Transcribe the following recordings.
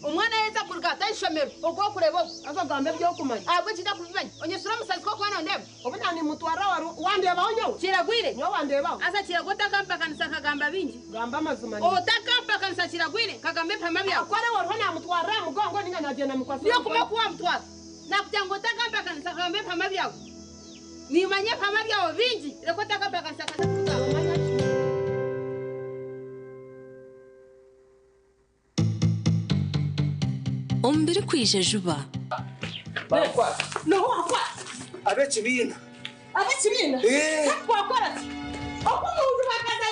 Omwana yaheza kuruga ata ah'ishomero, ogwo orikureeba ogwo. Haza ogambe eby'okumanya. Ahabw'enki ntakubimanya? Onyetsire omusazi ku orikuba nondeeba? Obu naanimutwarira wari wandeebaho nyowe? Kiragwire. Nyowe wandeebaho? Haza Kiragwa otakampakanisa nkagamba bingi. Gamba amazima niiwe. Otakampakanisa Kiragwire nkagamba ebihama byawe. Akore wariho naamutwarira aha mugongo ninga naagyenda amukwasire Niyo omukono? kuma oku waamutwara. Naakugira ngu otakampakanisa nkagamba ebihama byawe. Niimanya ebihama byawe bingi, reka otakampakanisa nkaza kubigamba. Noomanya ki? Omu birikwija juba. Ab'ekibiina. Ab'ekibiina? Hati twakora ki? Oku omuntu bakaza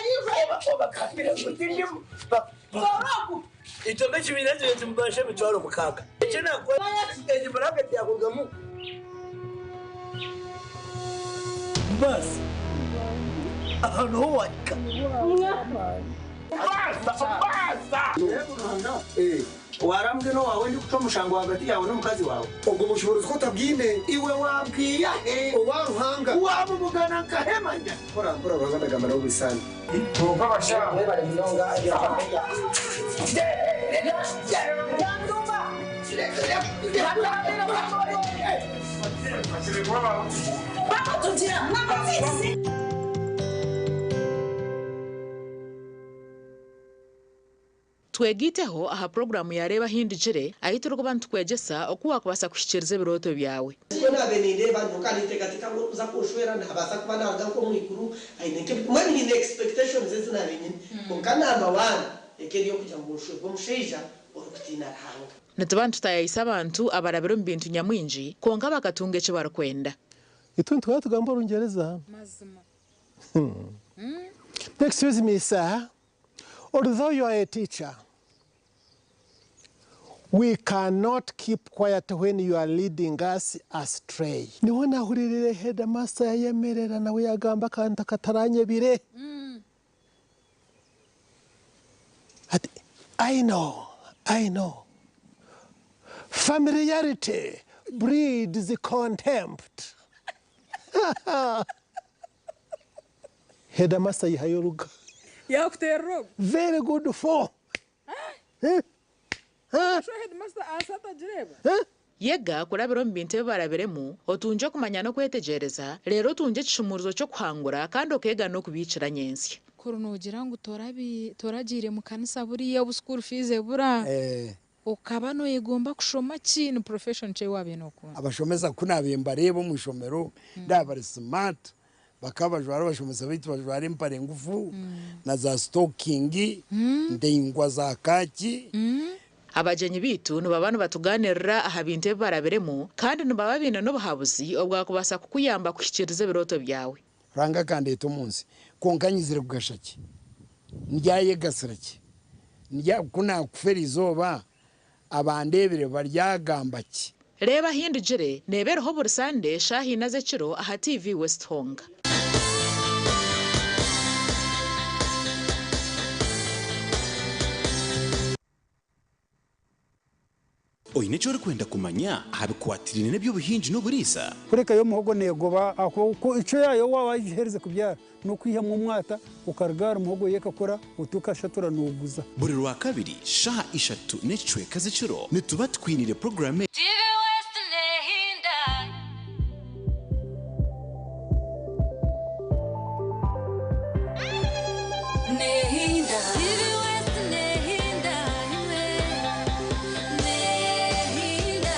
Ngu tindimu. Itwe ab'ekibiina tube tumubasha 60,000. Eki naakora egi buraketi yakurugamu. Baasi aha niho waahika. Warambwe n'owaawe ndikucwa omushango ahagati yaawe n'omukazi waawe. Obwo bushoboorozi ku otabwine. Iwe wabwiha he? Owa Ruhanga. Wabubugana nkahe manya? Mpora mpora Ruhanga ndagamba nawe buri saana. Twegaiteho aha puroguraamu ya Reeba Ahindukire ahu turikuba nitukwegyesa oku waakubaasa kuhikiiriza ebirooto byawe. Nikwo naabaire nindeeba nyowe ka ninteekateeka ngu orikuza kunshwera naabaasa kuba naaruga nk'omu iguru aine nk'ebi mbwenu nyine expectations ezi naabaire nyine kwonka number one eka eri ey'okugira ngu nshwerwe omushaija orikutiina Ruhanga. Nituba nitutaayaayisa abantu abarabire omu bintu nyamwingi kwonka bakatunga eki barikwenda. Itwe nituhora tugamba Orungyereza. Excuse me sir, although you are a teacher, we cannot keep quiet when you are leading us astray. Niho nahuriirire headmaster yayemerera nawe yagamba akantu akataranyebire. Ati, I know, I know. Familiarity breeds contempt. Headmaster yihayo oruga. Yakuterera ogu. Very good for. Eh? Eh? Sho headmaster ahansi atagireeba? Eh? Yega kurabira omu bintu ebi barabiremu, otungye okumanya n'okwetegyereza, reero otungye ekishumuurizo ky'okuhangura kandi okeega n'okubiikira nyentsya. Kuri noogira ngu toragiire mu kanisa buriya obu school fees ebura, okaba nooyegomba kushoma ki? Ni profession ki ei waabaire nookunda? Abashomesa ku naabaire mbareeba omu ishomero ndaaba bari smart, bakaba bajwara abashomesa baitu bajwara empare ngufu na za sitokingi ndaingwa za kaaki. Abagyenyi baitu nibaba nibatugaaniirira aha bintu ebi barabiremu kandi nibaba baine n'obuhabuzi obwakubaasa kukuyamba kuhikiiriza ebirooto byawe. Ruhanga akandeeta omu nsi, kwonka nyizire kugasha ki? Ndyayegasira ki? Ndya, ku naakufa eri izooba, abandeebire baryagamba ki? Reeba Ahindugire neeba eriho buri Sande shaaha ina z'ekiro aha TV West Honga. Oine eki orikwenda kumanya aha bikwatiraine n'eby'obuhingi n'oburiisa? Kureka yo muhogo neegoba ahabw'okuba icwe yaayo waaba wagiherize kubyara n'okwihamu omwata okaruga ahari muhogo yo ekakura oti okashatura nooguza. Buri Rwakabiri shaaha ishatu n'ekicweka z'ekiro nituba tukwiniire puroguraamu egi. TV West nehinda. Nehinda. TV West nehinda imwe. Nehinda.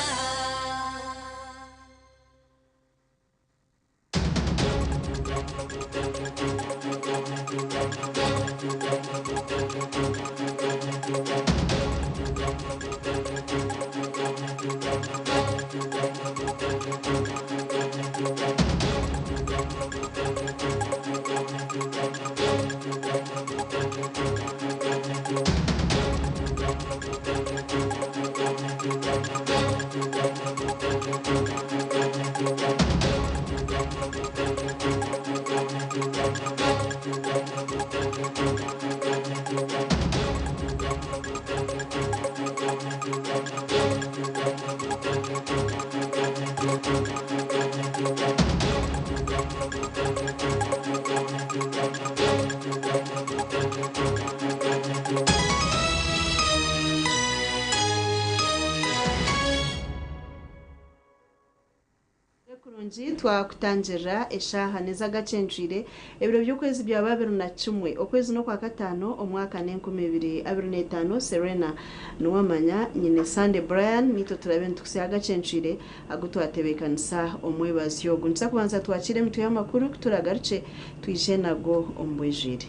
Kurungi twakutangirira eshaaha n'ez'agacencwire ebiro by'okwezi byaba 21 okwezi n'okwakataano omwaka n'2025. Serena Niwamanya nyine Sunday Brian nitwe turabe nitukusya agacencwire agu twatebeekanisa omwebazi ogu. Nituza kubanza twakire emitwe y'amakuru kuturagarukye twije nago omu bwijwire.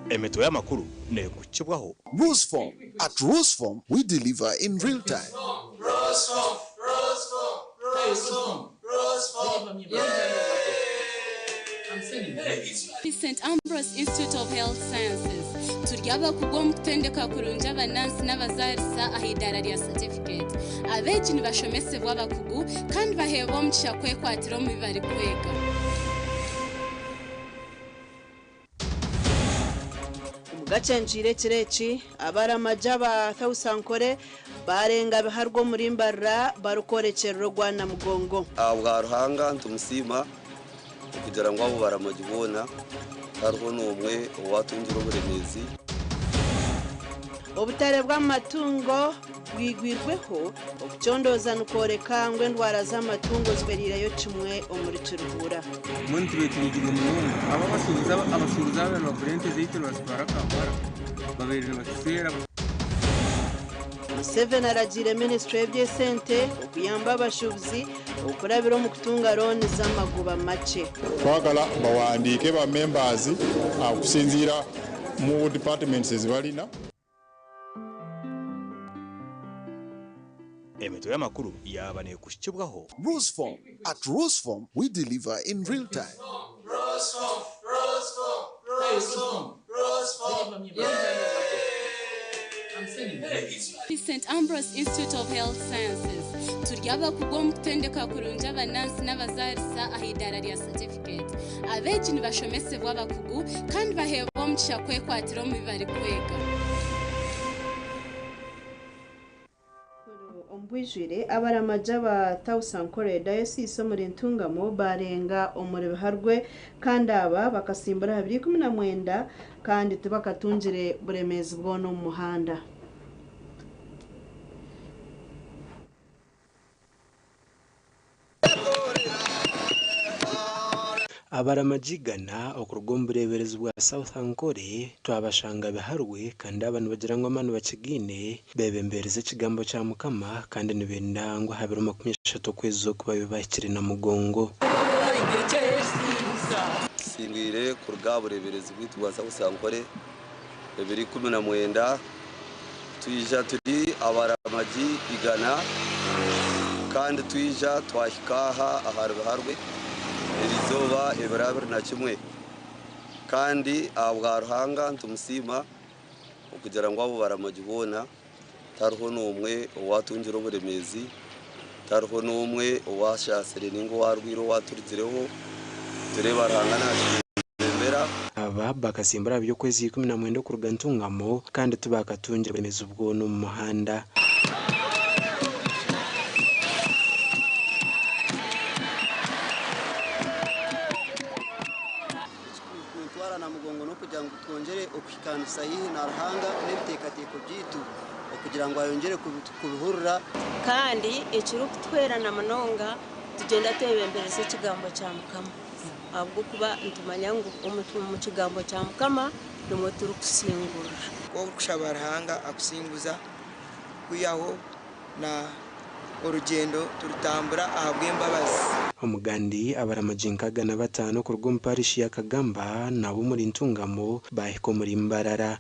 Emitwe y'amakuru neekukibwaho. Rusform. At Rusform, we deliver in real time. St. Ambrose Institute of Health Sciences turi abakugu omu kutendeka kurungi abanansi n'abazaarisa aha idaara rya certificate. Abeegi nibashomesebwa abakugu kandi baheebwa omugisha kwekwatira omu bi barikwega. Omugacencwire ekiro eki, abaramagi aba Thausankore barenga biharwe omuri Mbarara barikworekyerera ogwa Namugongo. Ahabwa Ruhanga nitumusiima okugira ngu abo baramagi boona tihariho n'omwe owaatungire oburemeezi. Obutare bw'amatungo bwigwirweho, okucondooza nikworeka ngu endwara z'amatungo zihwereireyo kimwe omuri Kiruhura. Mbwenu tubaire tunigirwe munonga. Abo abashuubuzi abashuubuzi ababaire nibagura ente zaitu nibazitwara Kampala babaire nibatuseera. Museveni aragiire minisiture y'eby'esente okuyamba abashuubuzi okurabira omu kutunga looni z'amagoba makye. Twagala bawandiike ba members okusinziira mu departments ezibalina. Emitwe y'amakuru yaaba neekuhikibwaho. Rusform. At Rusform, we deliver in real time. St. Ambrose Institute of Health Sciences turi abakugu omu kutendeka kurungi abanansi n'abazaarisa aha idaara rya certificate. Abeegi nibashomesebwa abakugu kandi baheebwa omugisha kwekwatira omu bi barikwega. Omu bwijwire, abaramagi aba Tausankore Diocese omuri Ntungamo barenga omuri Biharwe kandi aba bakasimbura aha biro 19 kandi tibakatungire buremeezi bwona omu muhanda. Abaramagi 100 okuruga omu bureeberezi bwa South Ankole twabashanga Biharwe kandi aba nibagira ngu amaani bakigaine beebembeereza ekigambo kya Mukama kandi nibenda ngu aha biro 30 okwezi oku babe bahikire Namugongo. Tusingwire kuruga aha bureeberezi bwaitu bwa South Ankole ebiro 19 twija turi abaramagi 100 kandi twija twahika aha ahari Biharwe erizooba ebiro 21 kandi ahabwa Ruhanga nitumusiima okugira ngu abo baramagi boona tihariho n'omwe owaatungire oburemeezi, tihariho n'omwe owaashaasire nainga owaarwaire owaaturigireho, nitureeba Ruhanga naatwebembera. Aba bakasimbura aha by'okwezi 19 okuruga Ntungamo kandi tibakatungire buremeezi bwona omu muhanda. Ekirikuntwara Namugongo n'okugira ngu twongyere okuhikaanisa haihi na Ruhanga n'ebiteekateeko byaitu okugira ngu ayongyere kubihurira. Kandi ekirikutuhwera na munonga tugyenda twebembereza ekigambo kya Mukama ahabw'okuba nitumanya ngu omu kigambo kya Mukama nimwo turikusingurira. Ku orikushaba Ruhanga akusinguza kwihaho na orugyendo turutambura ahabw'embabazi. Omugandi abaramagi nkaga na bataano okuruga omu parishi ya Kagamba nabo omuri Ntungamo baahika omuri Mbarara.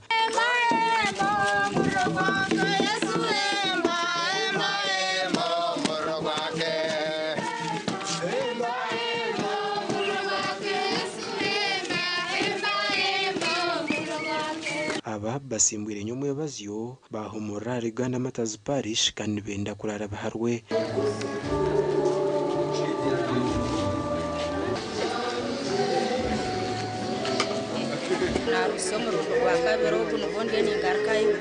Aba basimbwire nyomwebazyo baahumurira ahari Uganda Martyrs Parish kandi nibenda kuraara Biharwe. Naruhisa omurundi gwa kabiri ogu nibwo ndiyo ningarukayo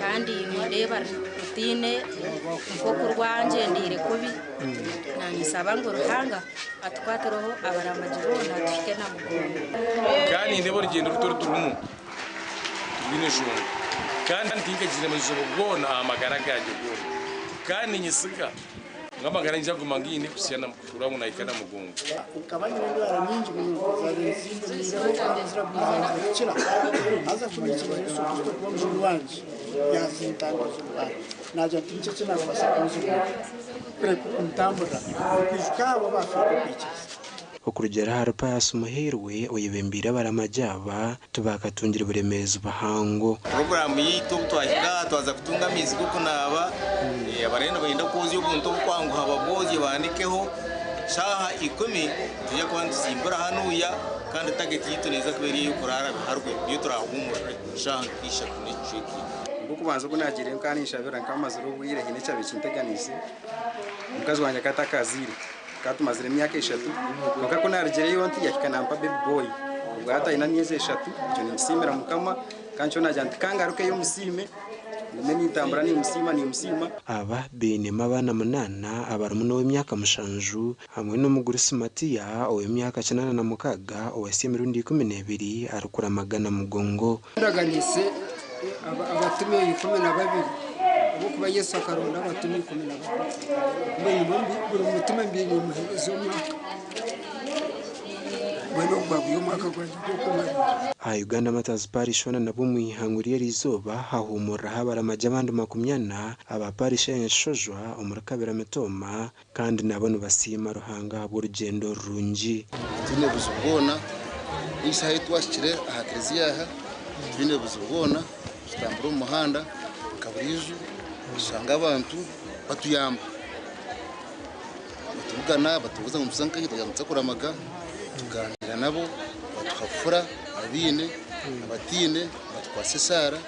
kandi nindeeba rutaine nk'oku rwangyendeire kubi. Nanyesaba ngu Ruhanga atukwatireho abaramagi boona tuhike Namugongo. Kandi nindeeba orugyendo rutu oru turimu. Tibiine nshonga. Kandi tinkagizire buzibu bwona aha magara gangye goona. Kandi niinyesiga ngu amagara niingira kuguma ngiine kuhitsya kutuura ngu naahika Namugongo. Nkaba nyine endwara nyingi munonga zaabaire zingumiireho kandi ziragumiza kukira haza ku naikiriza Yesu Kristo kuba omujuni wangye yazintangira ezo ndwara naagira nti niki eki naakubaasa kunzibura kureka okuntamburira okwijuka abo abaafiire okwikiriza. Okurugiirira ahari Pius Muhairwe oyebembeire abaramagi aba, tibakatungire buremeezi buhango. Puroguraamu yaitu obu twahika aha twaza kutunga amaizi g'okunaaba, abariyo nibenda kwozya obuntu obukwanguha babwozye baanikeho. Shaaha ikumi nitwija kuba nituzimbura hanuuya kandi tageti yaitu neeza kuba eri ey'okuraara biharwe niyo turaahuumurire shaaha nk'ishatu n'ekicweka. Ogw'okubanza ogu naagiireyo nkaba ninshabira nkaba mazire obwire haine ekyabaire kinteganiise, omukazi wangye akaba atakazaire. Tukaba tumazire emyaka eshatu kwonka ku naarugireyo nti yahika nampa baby boy obwo hati aine emyezi eshatu ekyo ninkisiimira Mukama kandi nikyo naagira nti kangarukeyo musiime ngume nintambura nimusiima nimusiima. Aba bainemu abaana munaana abarimu n'ow'emyaka mushanju hamwe n'omugurusi Matia ow'emyaka 86 owahitsya emirundi 12 arikuramaga Namugongo. Ndaganise abatume 12 ahabw'okuba Yesu akaronda abatume 12. Mbwenu buri mutume mbaire nimuheereza omwaka. Mbwenu ogu gwaba guri omwaka gwangye gw'okumarira. Aha Uganda Martyrs Parish hoona nabwo omu ihangwe ry'eriizooba hahuumuriraho abaramagi abandi 40 aba Parish eya Nyakishojwa omuri Kabira Mitooma kandi nabo nibasiima Ruhanga ahabw'orugyendo rurungi. Titwine buzibu bwona, n'eshaaha ei twahikire aha kereziya aha titwine buzibu bwona, tutambura omu muhanda nka buriijo tushanga abantu batuyamba, batubugana batubuuza ngu nituza nkahi, tubagira ngu nituza kuramaga, tugaaniira nabo batuha bufura abaine, abataine batukwatsa esaara,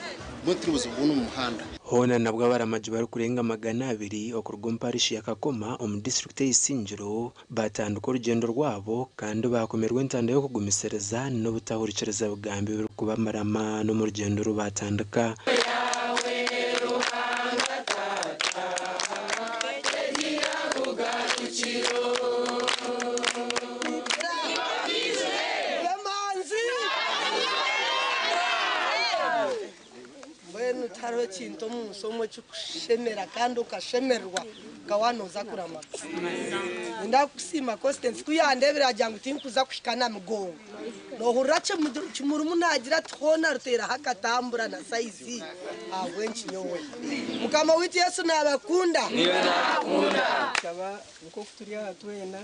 mbwenu titwine buzibu bwona omu muhanda. Hoona nabwo abaramagi barikurenga 200 okuruga omu parishi ya Kakoma omu disiturikiti eya Isingiro baatandika orugyendo rwabo kandi baakomerwa entanda y'okugumisiriza n'obutahurikiriza bigambo ebirikubamara amaani omu rugyendo oru baatandika. Mbwenu tihariho ekintu omu nsi omu ekirikushemera kandi okashemererwa nka waaba nooza kuramaga. Ninda kukusiima Constance ku yandeebire yaagira ngu tinkuza kuhika na migongo. Noohurira kimurimu naagira ati hoona ruteeraho akatambura na sayizi ahabw'enki nyowe. Mukama waitu Yesu naabakunda? Nshaba nk'oku turi aha twena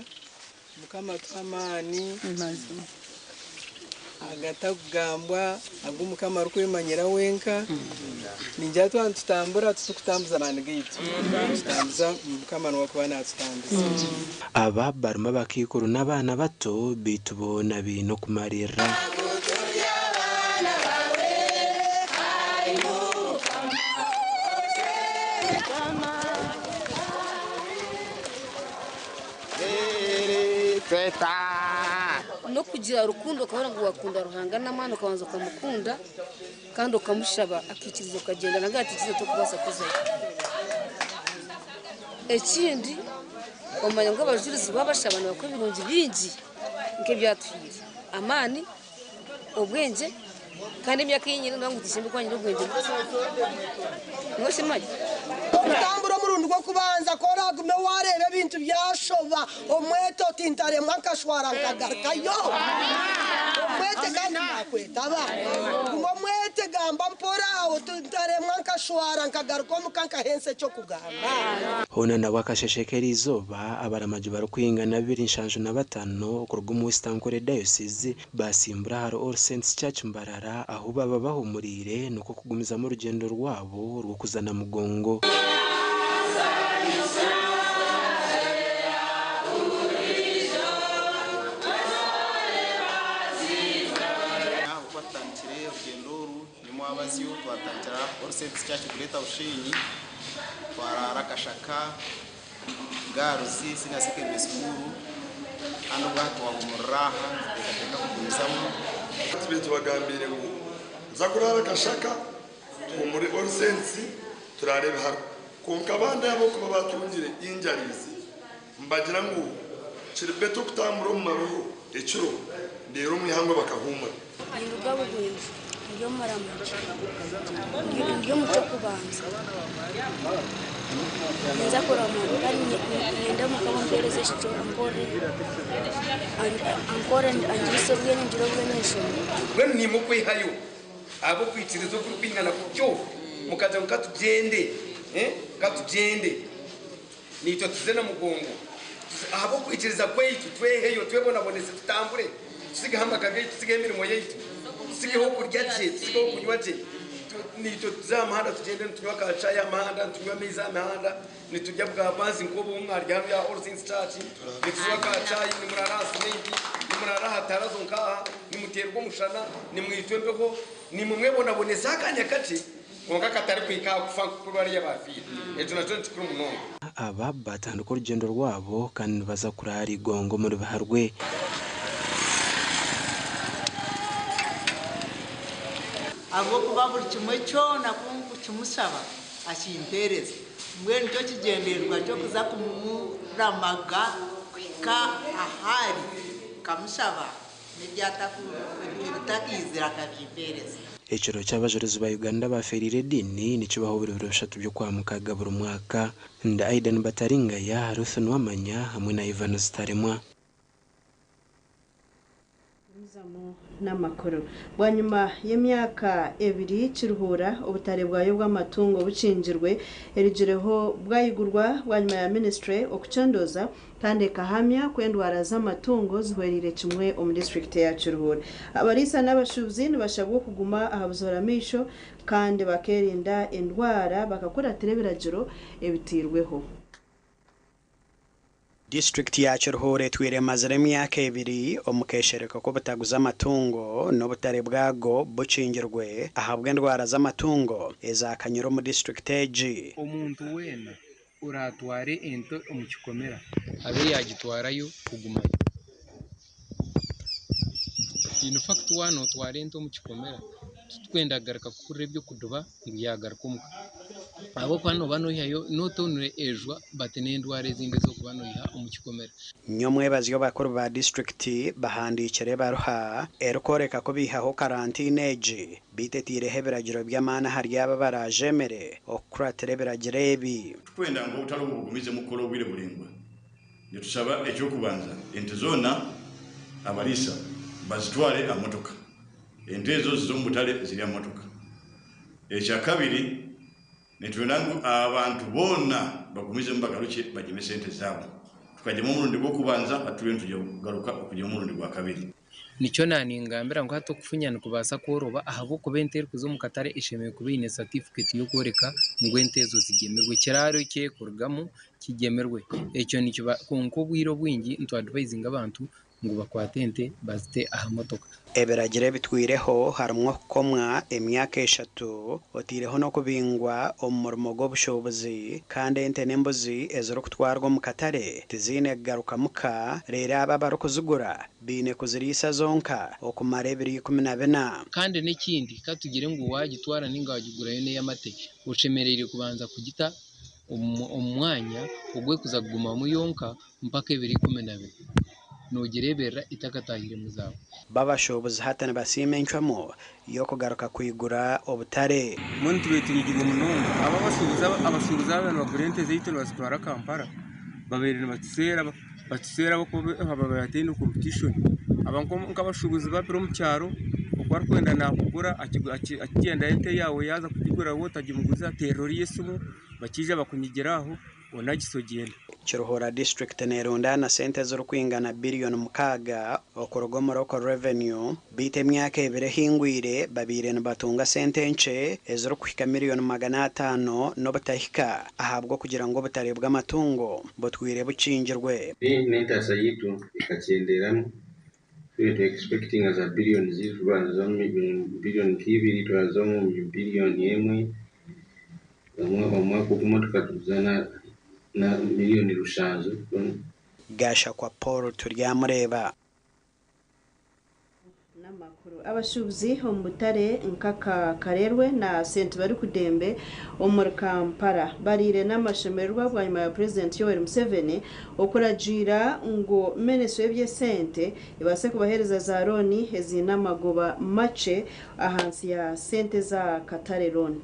Mukama atuhe amaani agatakugambwa agu Mukama arikwemanyira wenka. Ningira twaba nitutambura titukutambuza maani gaitu, nitutambuza Mukama niwe arikuba natutambuza. Aba barimu abakaikuru n'abaana bato beitu boona baine okumariirira. N'okugira rukundo okabona ngu wakunda Ruhanga n'amaani okabanza okamukunda kandi okamushaba akaikiriza okagyenda nangwa yataikiriza torikubaasa kuzayo. Ekindi omanya ngu abajurizi waabashaba nibakuha ebirungi bingi nk'ebyatuhaire amaani, obwengye kandi emyaka ei nyine ngu tinshemereire kuba nyine obwengye bukye. Niwe oshemanya. Okutambura omurundi gw'okubanza ku oraagume waareeba ebintu byashoba, omwete oti ntaremwa nkashwara nkagarukayo. Omwete kandi naakwetaba. Guma omwete gamba mpora oti ntaremwa nkashwara nkagaruka omuka nkaha ensi eky'okugamba. Hoona nabwo akasheeshe k'eriizooba, abaramagi barikwingana 275 okuruga omu West Ankole Diocese Baasimbura ahari All Saints Church Mbarara ahu baba bahumuriire nikwo kugumizamu orugyendo rwabo rw'okuza Namugongo. Ahu twatandikire orugyendo oru nyomwabazyo twatandikira All Saints Church Greater Bushenyi twaraara Kashaka Girls Senior Secondary School kandi obwahati twahumurira aha nituteekateeka kugumizamu. Tubaire tubagambiire ngu tuza kuraara Kashaka tuhumure All Saints turaare Biharo kwonka abandi ahabw'okuba batungire injuries nibagira ngu kiri better okutambura omu mabeho ekiro reero omu ihangwe bakahumura. Ninduga Buhweju. Ndi omuramugi. Ndi omu ky'okubanza. Ninza kuramaga kandi niinyenda Mukama ampeereze ekyo ankore, ankore angirise obwengye ngire obwengye nshome. Mbwenu naimwe okwehayo ahabw'okwikiriza okurikwingana kutyo, mukagira ngu, Ka tugyende, ka tugyende, naitwe tuze na mugongo. Ahabw'okwikiriza kwaitu tweheyo, twebonabonese, tutambure, tutsigeho amaka gaitu, tutsigeho emirimo yaitu, tutsigeho okurya gye, tutsigeho okunywa gye, naitwe tuze aha muhanda tugyende nitunywa ka chai aha muhanda, nitunywa amaizi aha mihanda, niturya bwa banzi nk'obu mwarya hanu aha All Saints Church, nitunywa ka chai, nimuraara aha simenti, nimuraara aha tarazo nk'aha, nimuteerwa omushana, nimwitwa embeho, naimwe mwebonabonese akanya kakye. Kwonka katarikuhika aha kufa nk'oku bariya baafiire. Ekyo nakyo ni kikuru munonga. Aba baatandika orugyendo rwabo kandi nibaza kuraara Igongo omuri Biharwe. Ahabw'okuba buri kimwe kyona ku nkukimushaba akimpeereza. Mbwenu nikyo kigyendererwa ky'okuza kumuramaga kuhika ahu ari nkamushaba n'ebitakaizire akabimpeereza. Ekiro ky'abajurizi ba Uganda abafeereire ediini nikibaho buri biro bishatu by'Okwamukaaga buri mwaka. Ndi Aidan Bataringaya, Ruth Nuwamanya hamwe na Evans Taremwa. Gumizamu n'amakuru. Bwanyima y'emyaka ebiri Kiruhura obutare bwayo bw'amatungo bukingirwe, erigireho bwayigurwa bwanyima ya minisiture okucondooza kandi ekahamya ku endwara z'amatungo zihwereire kimwe omu disiturikiti eya Kiruhura. Abariisa n'abashuubuzi nibashabwa okuguma aha buzoora maisho kandi bakeerinda endwara bakakuratira ebiragiro ebiteirweho. Disiturikiti ya Kiruhura etwire emazire emyaka ebiri omu keeshereko k'obutaguza amatungo n'obutare bwago bukingirwe ahabw'endwara z'amatungo ezaakanyire omu disiturikiti egi. Omuntu weena oraatware ente omu kikomera, abe yaagitwarayo kugumayo. In fact waaba nootwara ente omu kikomera, titurikwenda kugaruka kuhurira eby'okuduba ngu yaagaruka omuka ahabw'okuba nooba noihayo not only ejwa but n'endwara ezindi ezi orikuba noiha omu kikomera. Nyomwebazyo bakuru ba disiturikiti bahandiikire ebaruha erikworeka ku baihaho karantiini egi beitu etaireho ebiragiro by'amaani ahari abo abaraajemere okukuratira ebiragiro ebi. Turikwenda ngu obutare obu bugumizemu kukora obwire buraingwa. Nitushaba eky'okubanza ente zoona abariisa bazitware aha motoka. Ente ezo zize omu butare ziri aha motoka. Ekyakabiri, nitwenda ngu abantu boona bagumizemu bagarukye bagyeme esente zaabo. Tukagyema omurundi gw'okubanza hati turiyo nitwija kugaruka okugyema omurundi gwakabiri. Nikyo naaningambira ngu hati okufunya nikubaasa kworoba ahabw'okuba ente erikuza omu katare eshemereire kuba eine satifiketi y'okworeka ngu ente ezo zigyemirwe. Ekiraaro eki erikurugamu kigyemirwe. Ekyo nikiba kwonka obwire obwingi nitwadivayizinga abantu ngu bakwate ente bazite aha motoka. Ebiragiro ebitwireho harimu okukomwa emyaka eshatu otaireho n'okubingwa omu murimo gw'obushuubuzi kandi ente n'embuzi ezirikutwarwa omu katare tiziine kugaruka muka reero abo abarikuzigura baine kuziriisa zonka okumara ebiro 14. Kandi n'ekindi, ka tugire ngu waagitwara nainga waagigurayo n'ey'amate, oshemereire kubanza kugita omu mwanya ogu erikuza kugumamu yonka mpaka ebiro 14, noogireeberera etakataahire mu zaawe. B'abashuubuzi hati nibasiima encwamu y'okugaruka kwigura obutare. Mbwenu tubaire tunyigirwe munonga. Abo abashuubuzi abashuubuzi ababaire nibagura ente zaitu nibazitwara Kampala babaire nibatuseera batuseera ahabw'okuba babaire bataine competition. Aba nk'abashuubuzi babiri omu kyaro oku arikwenda naakugura akigyendayo ente yaawe yaaza kugigura waaba otagimuguza teerera oriya esimu bakiija bakunyigira aho onagisa ogyenda. Kiruhura disiturikiti nerundaana sente ezirikwingana biriyoni mukaaga okuruga omu Local Revenue beitu emyaka ebiri ehingwire babaire nibatunga sente nkye ezirikuhika miriyoni 500 n'obutahika ahabw'okugira ngu obutare bw'amatungo butwire bukingirwe. N'entaasa yaitu ekakyendeeramu, twine tu expectinga za billions twaza omu billion nk'ibiri twaza omu billion emwe, omwaka ogumwe tukatuza na million rushanju. Gashakwa Paul Turyamureeba. Abashuubuzi omu butare nk'aka Karerwe na St Barikudembe omuri Kampala bariire n'amashemererwa bwanyima ya Purezidenti Yoweri Museveni okuragiira ngu minisitule y'eby'esente ebaase kubaheereza za looni eziine amagoba makye ahansi ya sente za katare loan.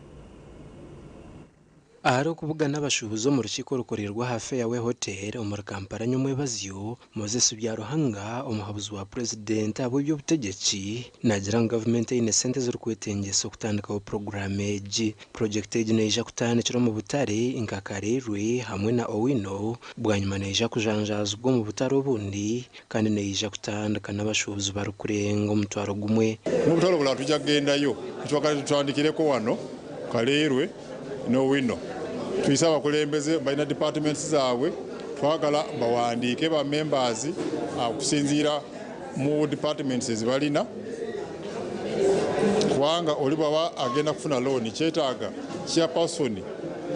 Ahari okubugana abashuubuzi omu rukiiko orukoreirwe aha Fairway Hotel omuri Kampala nyomwebazyo, Moses Byaruhanga omuhabuzi wa Purezidenti ahabw'eby'obutegyeki naagira ngu gavumenti eine sente ezirikwetengyesa okutandikaho puroguraamu egi. Purojekiti egi neija kutandikira omu butare nka Kalerwe hamwe na Owino bwanyima neija kujanjaazibwa omu butare obundi kandi neija kutandika n'abashuubuzi barikurenga 1000. N'obutare obulala twija kugendayo nitwagala tutandikireko wano Kalerwe n'Owino. Twise abakulembeze balina departments zaabwe, twagala bawandiike ba members okusinziira mu departments ezibalina, kubanga oli bwaba agenda kufuna loan kyetaaga chairperson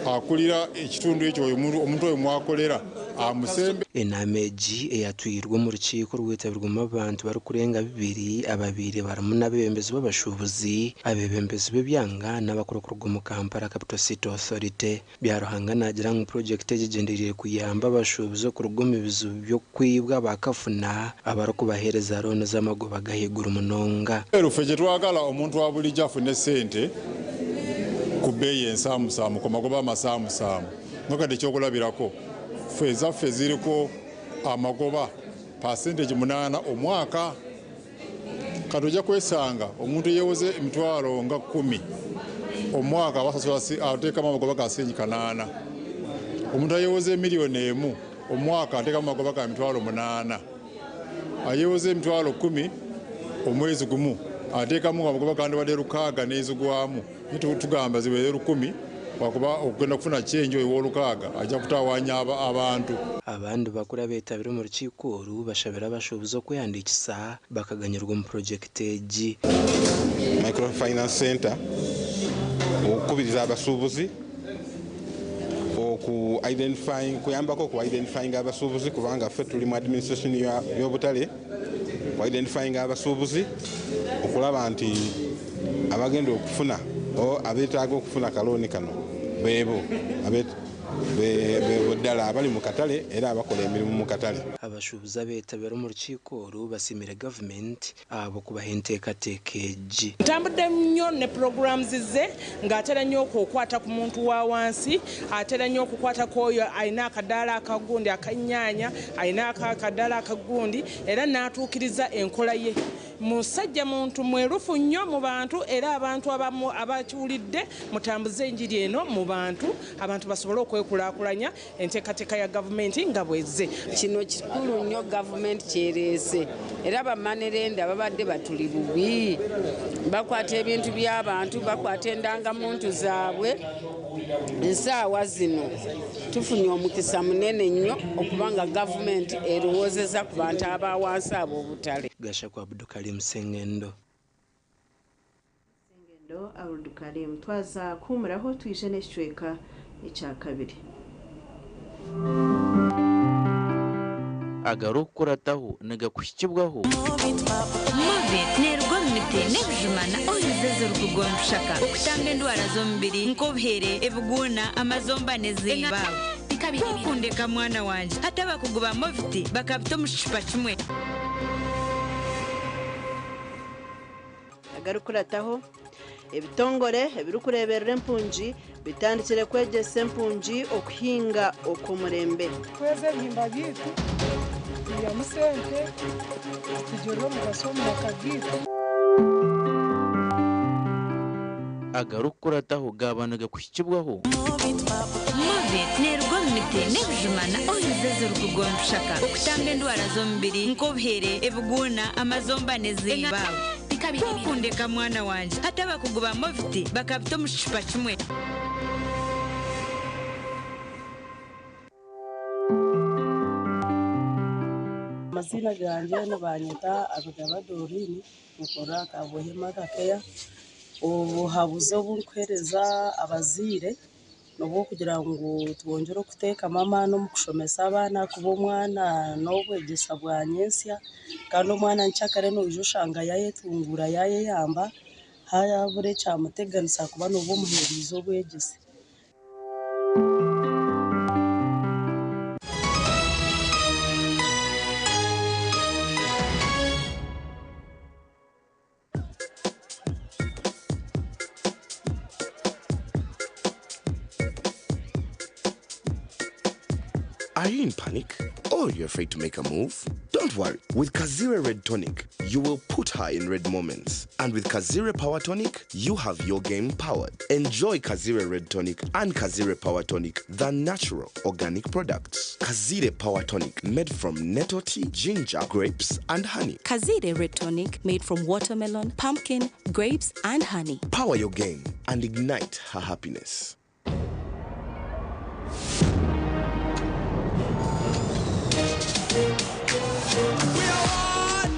akulira ekitundu ekyo, omuntu oyo mwakolera amusembe. Enaama egi eyatwirwe omu rukiiko orwetabirwemu abantu barikurenga 200 ababaire barimu n'abeebembezi b'abashuubuzi, abeebembezi b'ebyanga n'abakuru kuruga omu Kampala Capital City Authority. Byaruhanga naagira ngu purojekiti egi egyendereire kuyamba abashuubuzi okuruga omu bizibu by'okwibwa bakafuna abarikubaheereza looni z'amagoba g'ahaiguru munonga. Ffe kyetwagala omuntu wa bulijjo afune sente ku bbeeyi ensaamusaamu, ku magoba amasaamusaamu. Nga kati ekyokulabirako, ffe ezaffe ziriko amagoba percentage 8 omwaka. Kati ojja kwesanga omuntu eyeewoze emitwalo nga 10 omwaka abasasula ateekamu amagoba ga siringi 800. Omuntu ayeewoze miliyoni 1 omwaka ateekamu amagoba ga mitwalo 8. Ayeewoze emitwalo 10 omwezi gumu ateekamu amagoba gandibadde 6 n'ezigwamu. Tugamba zibeere 1000 wakuba okugenda kufuna change oyo ow'olukaaga ajja kutawaanya abantu. Abandi bakuru abeetabire omu rukiiko oru bashabire abashuubuzi okwehandiikisa bakaganyirwa omu purojekiti egi. Microfinance Center okukubiriza abasuubuzi oku identifying, kuyambako oku identifying abasuubuzi kubanga ffe tuli mu administration y'obutale, ku identifying abasuubuzi okulaba nti abagenda okufuna o abeetaaga okufuna kalooni kano beebo beebo ddala abali mu katale era abakola emirimu mu katale. Abashuubuzi abeetabire omu rukiiko oru basiimire gavumenti ahabw'okubaha enteekateeka egi. Ntambudde nnyo ne programs ze ng'atera nnyo okukwata ku muntu wa wansi, atera nnyo okukwata ku oyo alina akadaala akagundi akannyaanya, alina akadaala akagundi, era n'atuukiriza enkola ye. Musajja muntu mwerufu nnyo mu bantu, era abantu abamu abakiwulidde mutambuze enjiri eno mu bantu, abantu basobole okwekulaakulanya enteekateeka ya gavumenti nga bwezze. Kino kikulu nnyo gavumenti kyereese, era bamanerenda babadde batuli bubi, bakwata ebintu by'abantu, bakwata endangamuntu zaabwe. Ensaawa zino tufunye omukisa munene nnyo okubanga gavumenti erowoozeza ku bantu aba wansi ab'obutale. Gashakwa Abdukarim Sengendo. Sengendo Abdukarim, twaza kuhumuraho twije n'ekicweka ekya kabiri. Agarikukurataho nigakuhikibwaho. Movit neerugwa omu miti n'ebijuma na oils ezirikugwa omu bishaka okutamba endwara z'omubiri nk'obuhere, ebiguuna, amazomba n'ezimba. Kukundeka mwana wangye hati abakugu ba Movit bakabita omu kicupa kimwe. Agarikurataho ebitongore ebirikureeberera empungi bitandikire kwegyesa empungi okuhinga okw'omurembe. Kweza ebihimba byaitu twihamu sente zitugirira omugasho omu maka gaitu. Agarikukurataho gaba nigakuhikibwaho. Movit neerugwa omu miti n'ebijuma na oils ezirikugwa omu bishaka okutamba endwara z'omubiri nk'obuhere, ebiguuna, amazomba n'ezimba. Kukundeka mwana wangye hati abakugu ba Movit bakabita omu kicupa kimwe. Amazina gangye nibanyeta Abigaba Doreen, nkora Kabuhema Kakeya. Obuhabuzi obu nkuheereza abazaire N'obw'okugira ngu twongyere okuteekamu amaani omu kushomesa abaana ahakuba omwana n'obwegyesa bwa nyentsya kandi omwana nkyakare noija oshanga yaayetunguura yaayeyamba haabura ekyamuteganisa ahakuba nooba omuheereize obwegyese. Are you in panic? Or you're afraid to make a move? Don't worry. With Kazire Red Tonic, you will put her in red moments. And with Kazire Power Tonic, you have your game powered. Enjoy Kazire Red Tonic and Kazire Power Tonic, the natural organic products. Kazire Power Tonic, made from nettle tea, ginger, grapes, and honey. Kazire Red Tonic made from watermelon, pumpkin, grapes, and honey. Power your game and ignite her happiness.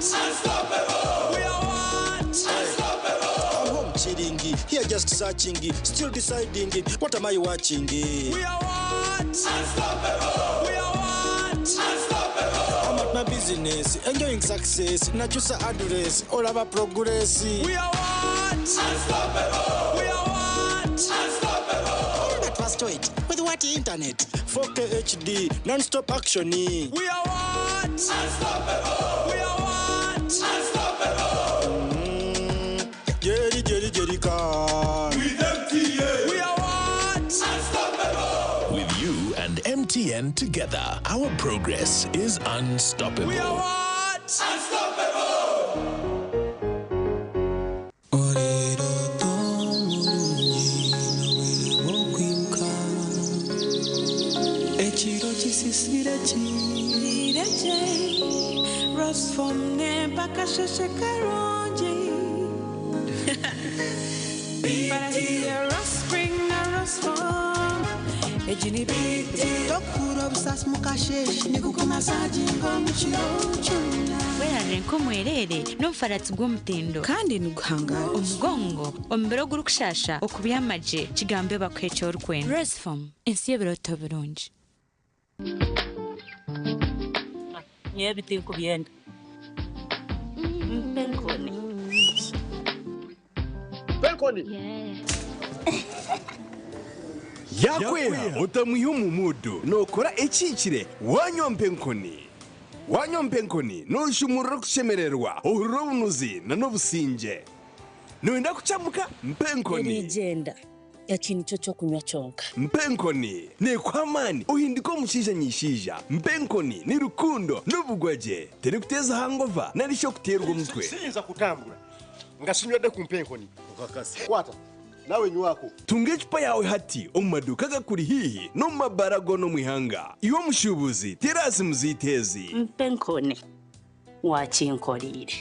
Unstoppable! We are what? Unstoppable! I'm home chilling, here just searching, still deciding, what am I watching? We are what? Unstoppable! We are what? Unstoppable! I'm at my business, enjoying success, nachusa address, all about progress. We are what? Unstoppable! We are what? Unstoppable! All that was to it, with what internet? 4K HD, non-stop action. We are what? Unstoppable! We are what? Unstoppable! Jerry, Jerry, Jerry, can. With MTN! We are what? Unstoppable! With you and MTN together, our progress is unstoppable. We are what? Unstoppable! Ekiro kisisire kireje Rosfom mpaka sheshe karungi Tokura obusasi mukasheshe nigukumasaginga omu kiro kyona werarire nk'omwerere n'omufaratsi gw'omutindo kandi niguhangara omugongo omubiri ogurikushasha okubyamagye kigambe bakuha eki orikwenda resfom ensi y'ebiroto birungi. Nyewe tinkubyenda mpenkoni. Penkoni. Yakweha otamwiha omumudu nokora ekikire wanywa mpenkoni wanywa mpenkoni noshumurira okushemererwa ohurira obunuzi na n'obusinge noyenda kucamuka mpenkoni. Erigenda eki nikyo kyokunywa kyonka. Mpenkoni nekuha amaani ohindika omushaija nyishaija. Mpenkoni ni rukundo n'obugwagye terikuteza hangova nari shi okuteerwa omutwe. Siyinza kutambula nga sinywedde ku mpenkoni. Kwata nawe nywako. Tunga ecupa yawe hati omu maduuka agakuri haihi n'omu mabara goona omu ihanga. Iwe omushuubuzi terasi muziiteezi. Mpenkoni wakinkoriire.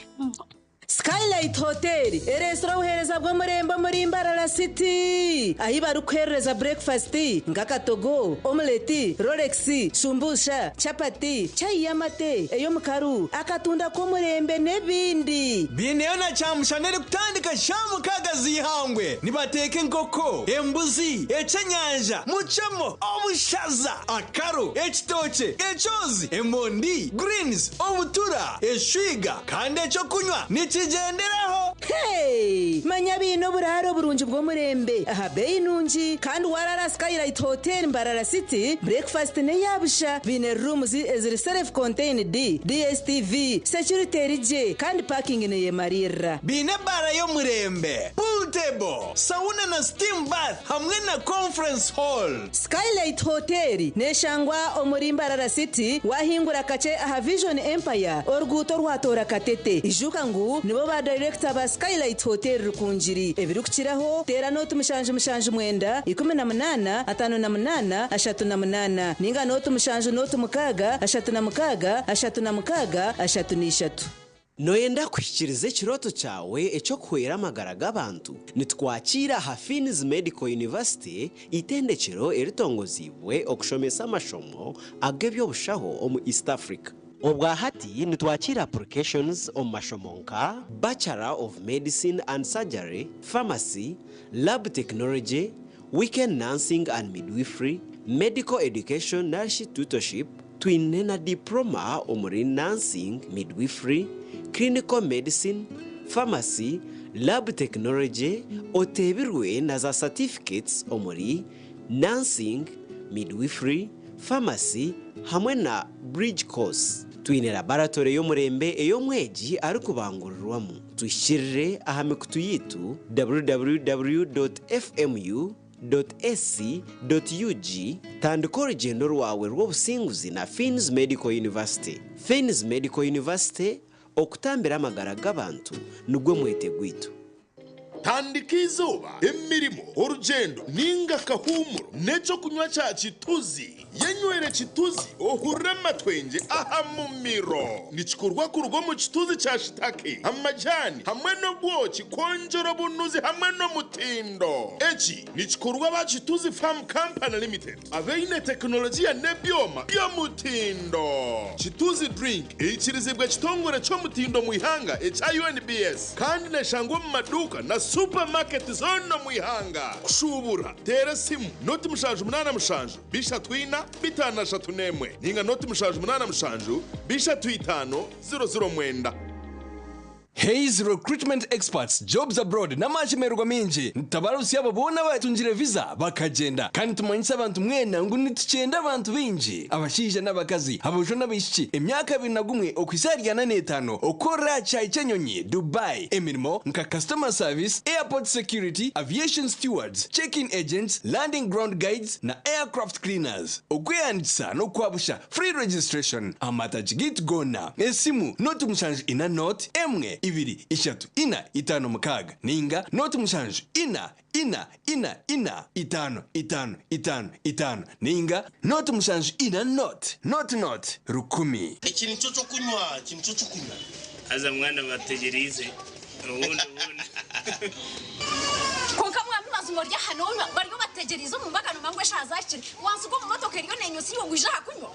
Skylight Hotel eresire obuheereza bw'omurembe omuri Mbarara City ahi barikuherereza breakfast nk'akatogo, omelette, Rolex, shumbusha, chapati, chai y'amate, ey'omukaru, akatunda k'omurembe n'ebindi. Biineyo na kyamushana erikutandika shaaha mukaaga z'eihangwe. Nibateeka enkoko, embuzi, ekyenyanja, mucemo, obushaza, akaru, ekitookye, ekyozi, emondi, greens, obutura, eshwiga kandi ekyokunywa nikigyenderaho. Hey! Manya biine oburaaro oburungi bw'omurembe aha beeyi nungi kandi warara Skylight Hotel Mbarara City breakfast n'eyabusha. Biine rooms eziri self contained, DSTV, security eri gye kandi parking neyemarira. Biine ebaara y'omurembe, pool table, sauna na steam bath hamwe na conference hall. Skylight Hotel neshangwa omuri Mbarara City wahingura kakye aha Vision Empire oruguuto rwatora Katete. Ijuka ngu nibo ba director ba Skylight Hotel Rukungiri. Ebirikukiraho teera nooti 779 18 58 38 ninga nooti 7 nooti 6 36 36 33. Noyenda kuhikiriza ekirooto kyawe eky'okuhwera amagara g'abantu? Nitwakiira aha Finis Medical University, itendekero eritongoziibwe okushomesa amashomo ag'eby'obushaho omu East Africa. Obwa hati nitwakiira applications omu mashomo nka Bachelor of Medicine and Surgery, Pharmacy, Lab Technology, Weekend Nursing and Midwifery, Medical Education narishi Tutorship, twine na Diploma omuri Nursing, Midwifery, Clinical Medicine, Pharmacy, Lab Technology oteebirwe na za Certificates omuri Nursing, Midwifery, Pharmacy hamwe na Bridge Course. Twine laboratory y'omurembe ei omwegi arikubangurirwamu. Tuhikirire aha mikutu yaitu www.fmu. Ac. Ug Tandika orugyendo rwawe rw'obusinguzi na Fiins Medical University. Fiins Medical University, okutambira amagara g'abantu nigwo mwete gwaitu. Tandika izooba, emirimo, orugyendo ninga akahuumuro n'ekyokunywa kya Kituzi. Yenywere Kituzi ohurire amatwengye aha mumiro. Nikikorwa kuruga omu kituzi kya shitake, amajaani hamwe n'obwoki kwongyera obunuzi hamwe n'omutindo. Eki nikikorwa aba Kituzi Farm Company Limited abaine tekinologiya n'ebyoma by'omutindo. Kituzi Drink eikirizibwa ekitongore ky'omutindo omu ihanga ekya UNBS kandi neshangwa omu maduuka na supamaketi zoona omu ihanga. Kushuubura, teera esimu 0 77 34 531 ninga 0 77 35 009. Hayes Recruitment Experts Jobs Abroad n'amashemererwa mingi nitutabarutsya abo boona abatungire visa bakagenda, kandi tumanyisa abantu mwena ngu nitukyenda abantu baingi, abashaija n'abakazi, aboojo n'abaishiki, emyaka 21 okuhitsya ahari 45, okukorera aha kishaayi ky'enyonyi Dubai, emirimo nka customer service, airport security, aviation stewards, check-in agents, landing ground guides na aircraft cleaners. Okwehandiikisa n'okwabusha, free registration, amatagi gaitu goona. Esimu 074 0 1 2 3 4 5 6 ninga 0 7 4 4 4 4 5 5 5 5 ninga 074 0 0 0 1000. Eki nikyo kyokunywa, eki nikyo kyokunywa. Haza mwana bategyereize obundi obundi. Kwonka mwami mazima ori aha nonywa, bariyo bategyereize omu mbaga nomanya ngu eshaaha zahikire. Wansiga omu motoka eriyo nenyusa iwe ngu ija aha kunywa.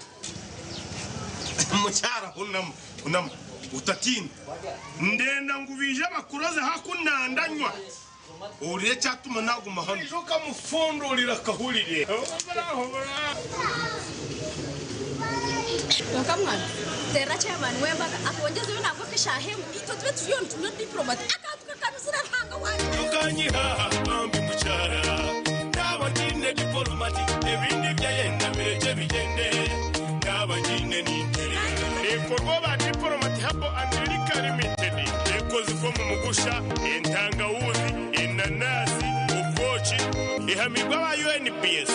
Mukyara hunama, hunama, otatiina. Ndenda ngu baije bakuroze hakunandanywa. Ohurire ekyatuma naguma hanu. Ija okamufundurira akahurire. Hobura. Kwonka mwana, teerera chairman w'embaga atwongyezeyo nangwa nk'eshaaha emwe itwe tube turiyo nitunywa diplomat akantu kakanuzire Ruhanga wangye. Tukanyiha bambi mukyara naba nyine diporomati ebindi byayenda bireke bigyende naba nyine nintere. Ekorwa ba Diplomat Herbal and Liquor Limited, ekozibwa omu mugusha, entangawuzi, enanasi, obwoki, ehamibwa aba UNBS.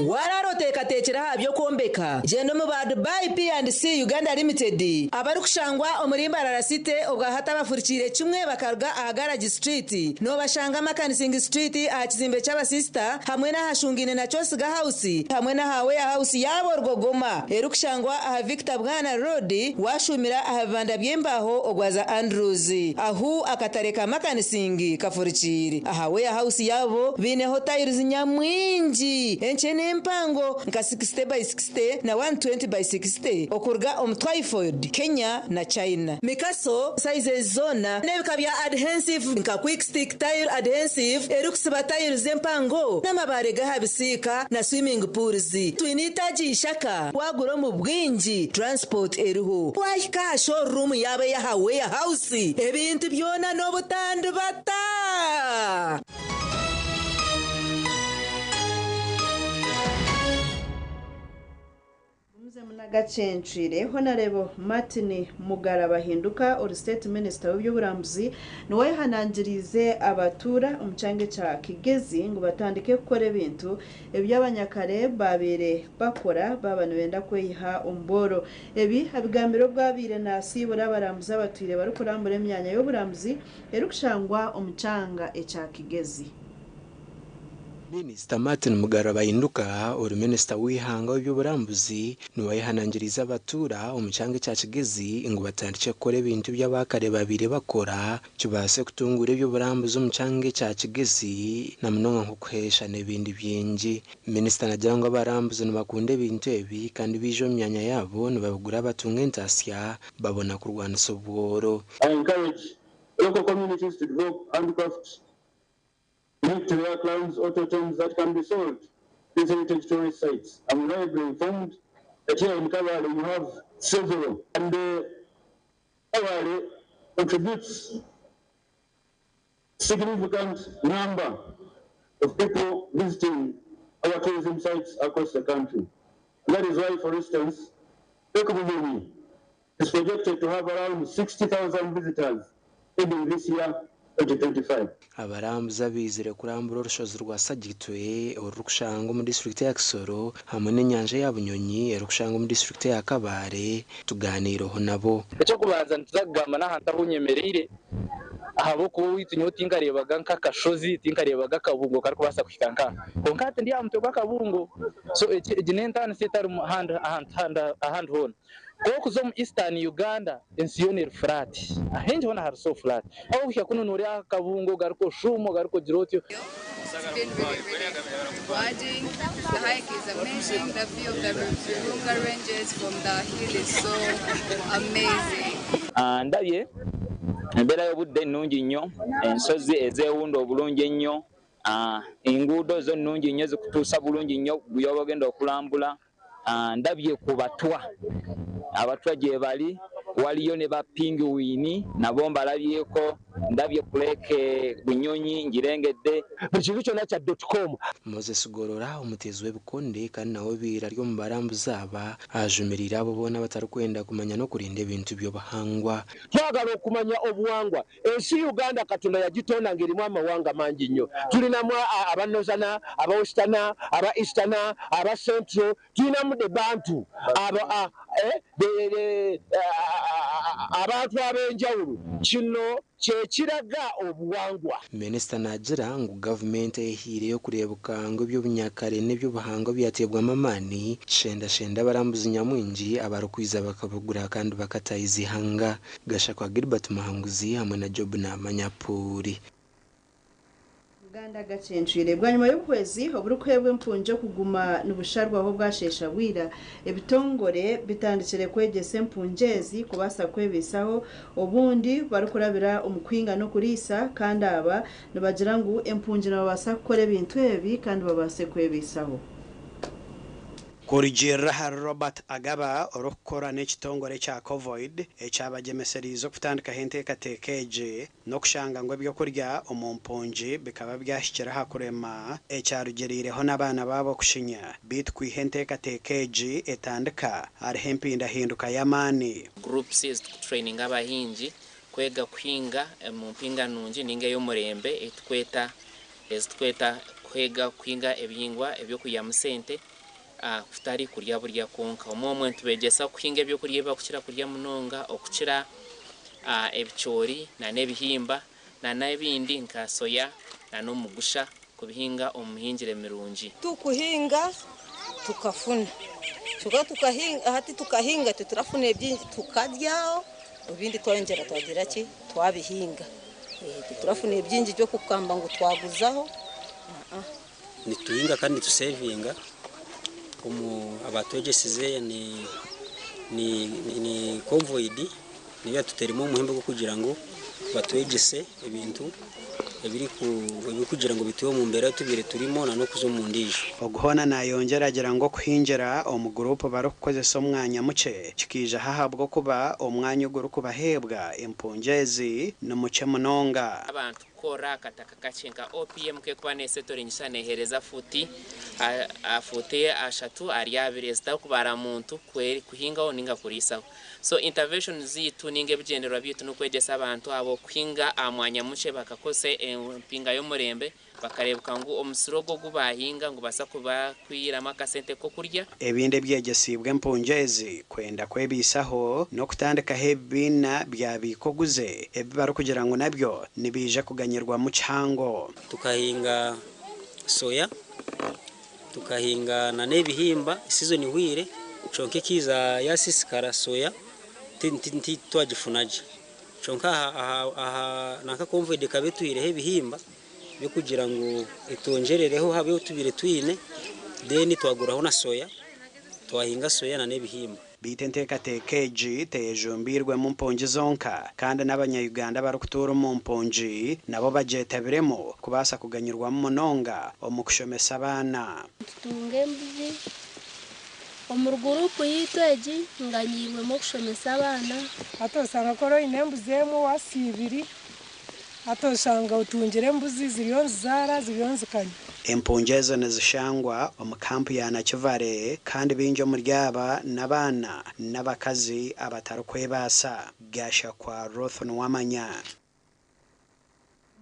Warara oteekateekire aha by'okwombeka, gyenda omu ba Dubai P&C Uganda Limited abarikushangwa omuri Mbarara City, obwahati abafurikiire kimwe bakaruga aha Garage Street. Noobashanga Makanising Street aha kizimbe ky'abasisita hamwe n'ahashungaine na Kyosiga House hamwe n'aha warehouse yaabo Rwogoma erikushangwa aha Victor Bwana Road, washumira aha bibanda by'embaho ogwaza Andrews ahu akatare ka Makanising kafurikiire. Aha warehouse yaabo biineho tiles nyamwingi enkye n'empango nka 60 by 60 na 120 by 60 okuruga omu Twyford, Kenya na China. Mikaso sizes zoona n'ebika bya adhesive nka quick stick tile adhesive erikusiba tiles empango n'amabaare g'aha bisiika na swimming pools. Twine itaagi ishaka, wagura omu bwingi transport eriho. Wahika aha showroom yaabo ey'aha warehouse ebintu byona n'obutandibata. Nagacencwire Honorable Martin Mugara Bahinduka, ori State Minister w'eby'oburambuzi, niwe yahanangiriize abatuura omu kyanga ekya Kigezi ngu batandike kukora ebintu eby'abanyakare babaire bakora baaba nibenda kweyiha omu bworo. Ebi abigambire obwabaire nasiibura abarambuzi abatwire barikurambura emyanya y'oburambuzi erikushangwa omu kyanga ekya Kigezi. Minisita Martin Mugarra Bahinduka, ori minisita w'eihanga w'eby'oburambuzi, niwe yahanangiriize abatuura omu kyanga ekya Kigezi ngu batandike kukora ebintu eby'abakare babaire bakora kibaase kutunguura eby'oburambuzi omu kyanga ekya Kigezi na munonga nk'okuheesha n'ebindi bingi. Minisita naagira ngu abarambuzi nibakunda ebintu ebi kandi baija omu myanya yaabo nibabigura batunga entasya babona kurwanisa obworo. I encourage local communities to develop handicrafts. Unique to rare clowns or totems that can be sold to these heritage tourist sites. I'm reliably informed that here in Kabale you have several, and Kabale contributes significant number of people visiting our tourism sites across the country. That is why, for instance, Lake Bunyonyi is projected to have around 60,000 visitors ending this year 2025. Abarambuzi abaizire kurambura orushozi rwa Sagitwe orurikushangwa omu disiturikiti ya Kisoro hamwe n'enyanja ya Bunyonyi erikushangwa omu disiturikiti ya Kabale tuganiireho nabo. Eky'okubanza nituza kugamba n'ahantu ahu nyemereire ahabw'okuba owaitu nyowe tinkareebaga nk'akashozi, tinkareebaga akabungo karikubaasa kuhika nk'aha. Kwonka hati ndi aha mutwe gw'akabungo. So egi egi n'entaaniso etarimu handi ahantu handi ahandi hoona. Ku orikuza omu Eastern Uganda ensi yoona eri flat. Ahaingi hoona hari so flat. Ahu orikuhika kunu nooreeba akabungo ogaruke oshuume ogaruke ogire otyo. It's been really, really rewarding. The hike is amazing. The view of the Virunga Ranges from the hill is so amazing. Ndabye embeera y'obudde nnungi nnyo, ensozi ezeewunda obulungi ennyo, enguudo zo nnungi nnyo zikutuusa bulungi nnyo gy'oba ogenda okulambula. Ndabye ku batwa, abatwa gye bali, waliyo ne ba pinguwini nabo mbalabyeko, ndabye ku Lake Bunyonyi ngirengedde. Buli kintu kyonna kya dot com. Moses Gorora omuteezi w'ebikonde kandi nawe obaire ari omu barambuzi aba ajumiriire abo boona abatarikwenda kumanya n'okurinda ebintu by'obuhangwa. Twagala okumanya obuwangwa. Ensi Uganda Katonda yagitonda nga erimu amawanga mangi nnyo. Tulinamu aba Northerner, aba Westerner, aba Easterner, aba Central, tulinamu the Bantu, abantu ab'enjawulo. Kino kyekiraga obuwangwa. Minisita naagira ngu gavumenti eyehiireyo kureebuka ngu eby'obunyakare n'eby'obuhangwa byateebwamu amaani kushendashenda abarambuzi nyamwingi abarikwija bakabugura kandi bakatahiza eihanga. Gashakwa Gilbert Muhanguzi hamwe na Job Namanya Puuri. Uganda gacencwire bwanyima y'obuhwezi oburikuheebwa empungi okuguma nibusharwaho bwasheesha bwira, ebitongore bitandikire kwegyesa empungi ezi kubaasa kwebiisaho obundi barikurabira omu kuhinga n'okuriisa kandi aba nibagira ngu empungi nibabaasa kukora ebintu ebi kandi babaase kwebiisaho. Kurugiirira ahari Robert Agaba orikukora n'ekitongore ekya Covoid ekyabagyemesereize okutandikaho enteekateeka egi n'okushanga ngu ebyokurya omu mpungi bikaba byahikire aha kurema ekyarugiriireho n'abaana baabo kushinya beitu kwiha enteekateeka egi etandika hariho empindahinduka y'amaani. Groups ezitukutureyininga abahingi kwega kuhinga omu mpinga nungi ninga ey'omurembe eyitukweta ezitukweta kwega kuhinga ebihingwa eby'okwihamu sente kutari kurya burya kwonka. Omwe omwe nitubegyesa kuhinga ebyokurya ebi barikukira kurya munonga okukira ebicoori n'ebihimba n'ebindi nka soya n'omugusha kubihinga omu mihingire mirungi. Tukuhinga tukafuna kyonka tukahinga hati tukahinga titurafuna ebingi tukaryaho ebindi twayongyera twagira ki twabihinga titurafuna ebingi by'okugamba ngu twaguzaho. Nituhinga kandi nitusevinga omu abatwegyesize ni ni ni convoid niyo yatuteiremu omuhembe gw'okugira ngu batwegyese ebintu ebirikugira ngu bitwihe omu mbeera ei tubaire turimu na n'okuza omu ndiijo. Ogu hoona nayongyera agira ngu okuhingira omu guruupu barikukozesa omwanya mukye kikiijaho ahabw'okuba omwanya ogurikubaheebwa empungi ezi ni mukye munonga. Abantu Kora akataka kakye nka OPM kekuba nesetoringisa nehereza futi futi ashatu ahari abiri ezitarikubara muntu kuhingaho ninga kuriisaho. So intervention ziitu ninga ebigyendererwa byaitu nokwegyesa abantu abo kuhinga aha mwanya mukye bakakozesa empinga yomurembe bakarebuka ngu omusiri ogwo ogu bahinga ngubaasa kubakwihiramu akasente kokurya. Ebindi ebyegyesiibwe empungi ezi kwenda kwebaisaho n'okutandikaho ebibiina bya biika-oguze ebi barikugira ngu nabyo nibiija kuganyirwamu kihango. Tukahinga soya, tukahinga na n'ebihimba sizoni ehweire kyonka ekaiza yasiisikara soya titwagifuna gye kyonka aha nanka konvoidi ekaba etwihireho ebihimba by'okugira ngu etwongyerereho aha bi tubaire twine then twaguraho na soya twahinga soya na n'ebihimba. Beitu enteekateeka egi teyejumbiirwemu mpungi zonka kandi n'abanya-Uganda abarikutuura omu mpungi nabo bagyetabiremu kubaasa kuganyirwamu munonga omu kushomesa abaana. Nitutunga embuzi. Omuri guruupu yaitu egi nganyiirwemu okushomesa abaana. Hati osanga ku ori oine embuzi emwe waasi ibiri, hati oshanga otungire embuzi ziriyo nizizaara ziriyo nizikanya. Empungi ezo nizishangwa omu kampu ya Nakivale kandi baingi omuri aba n'abaana n'abakazi abatarikwebaasa. Gashakwa Ruth Nuwamanya.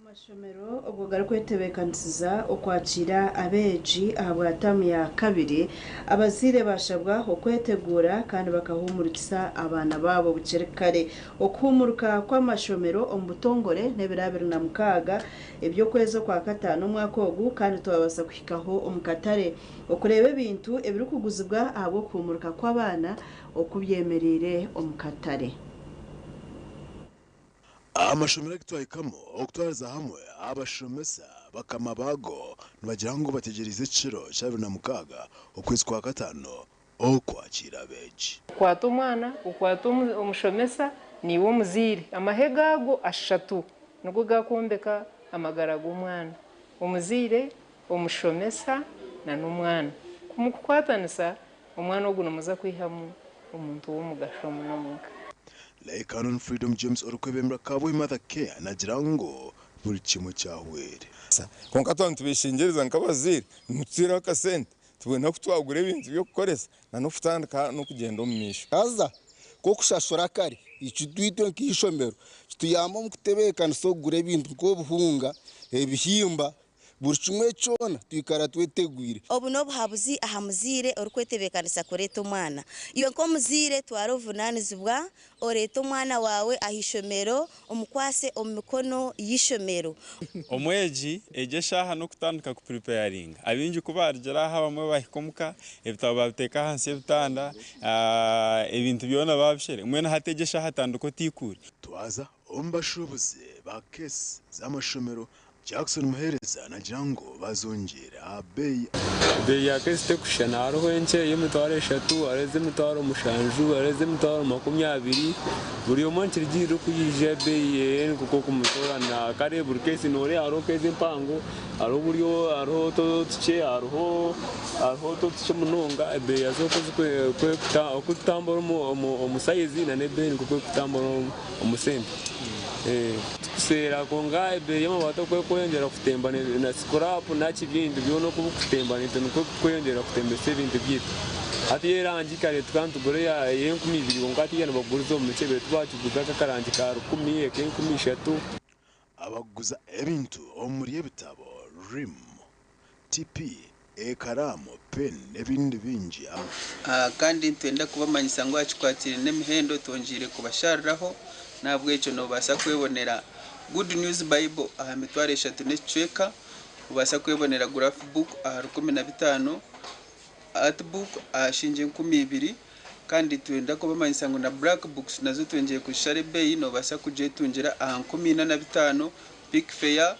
Amashomero obwo garikwetebeekanisiza okwakiira abeegi ahabwa taamu ya kabiri, abazaire baashabwa okweteguura kandi bakahuumurikisa abaana baabo bukiri kare. Okuhuumuruka kw'amashomero omu butongore n'ebiro 26 eby'okwezi Okwakataano omwaka ogu kandi twabaasa kuhikaho omu katare okureeba ebintu ebirikuguzibwa ahabw'okuhuumuruka kw'abaana oku byemereire omu katare. Amashomero agu twahikamu okutwariza hamwe abashomesa bakama baago nibagira ngu bategyereize ekiro kya 26 okwezi kwa kataano okwakiira abeegi. Okwata omwana, okwata omushomesa naiwe omuzaire. Amahega ago ashatu nigo gakwombeka amagara g'omwana, omuzaire, omushomesa n'omwana. Ku mukukwatanisa, omwana ogu nimuza kwihamu omuntu w'omugasho munonga. Lay Canon Freedom James orikwebembera Kabwe Mother Care nagira ngu buri kimwe kyahwere. Kwonka twaba nitubeshengyereza nk'abazaire nimututeeraho akasente tubone oku twagura ebintu by'okukoresa n'okutandika n'okugyenda omu maisho. Haza k'okushashura kare, itwe nk'eishomero kituyamba omu kutebeekanisa okugura ebintu nk'obuhunga, ebihimba, Buri kimwe kyona twikara twetegwire. Obu n'obuhabuzi aha muzaire orikwetebeekanisa kureeta omwana. Iwe nk'omuzaire twara obuvunaanizibwa oreete omwana waawe aha ishomero omukwatse omu mikono y'eishomero. Omwegi egyo eshaaha n'okutandika kupuripeyaringa. Abaingi ku baarugira aha abamwe bahika omuka, ebitabo baabiteeka ahansi y'ebitanda, ebintu byona baabishereka. Mbwenu hati egyo eshaaha tandika otiikuure. Twaza omu bashuubuzi ba keesi z'amashomero Jackson Muhereza nagira ngu bazongyera aha beeyi. Ebeeyi ya keesi tekushushana, hariho enkye ey'emitwaro eshatu, hariho ez'emitwaro mushanju, hariho ez'emitwaro 20, buri omwe nikirugiirira oku yaija ebeeyi ye nikwo okumutoorana. Kare buri keesi nooreeba hariho keesi empango, hariho oburyo hariho otukye, hariho hariho otukye munonga, ebeeyi yazo oku zikutambura omu sayizi n'ebeeyi nikwo erikutambura omu sente. Tikuseera kwonka ebeeyi y'amabaati oku erikweyongyera kutemba na sikurapu naki ebintu byona oku birikutemba naitwe nikwo turikweyongyera kutembesa ebintu byaitu. Hati erangi kare tukaba nitugura ey'enkumi ibiri kwonka hatiiya nibaguriza omu mikyebe tibakiguza nk'akarangi ka rukumi, ak'enkumi ishatu. Abakuguza ebintu omuri ebitabo, rim, TP, ekaraamu, pen, n'ebindi bingi. Kandi nitwenda kubamanyisa ngu aha kikwatiraine n'emihendo twongyeire kubashariraho, n'ahabw'ekyo noobaasa kwebonera Good News Bible aha mitwaro eshatu n'ekicweka, obaasa kwebonera Graph Book aha 1005, Art Book aha shilingi 2000, kandi nitwenda kubamanyisa ngu na Black Books nazo twongyeire kuzishara ebeeyi, noobaasa kugyetungira aha 4500, Pick Fair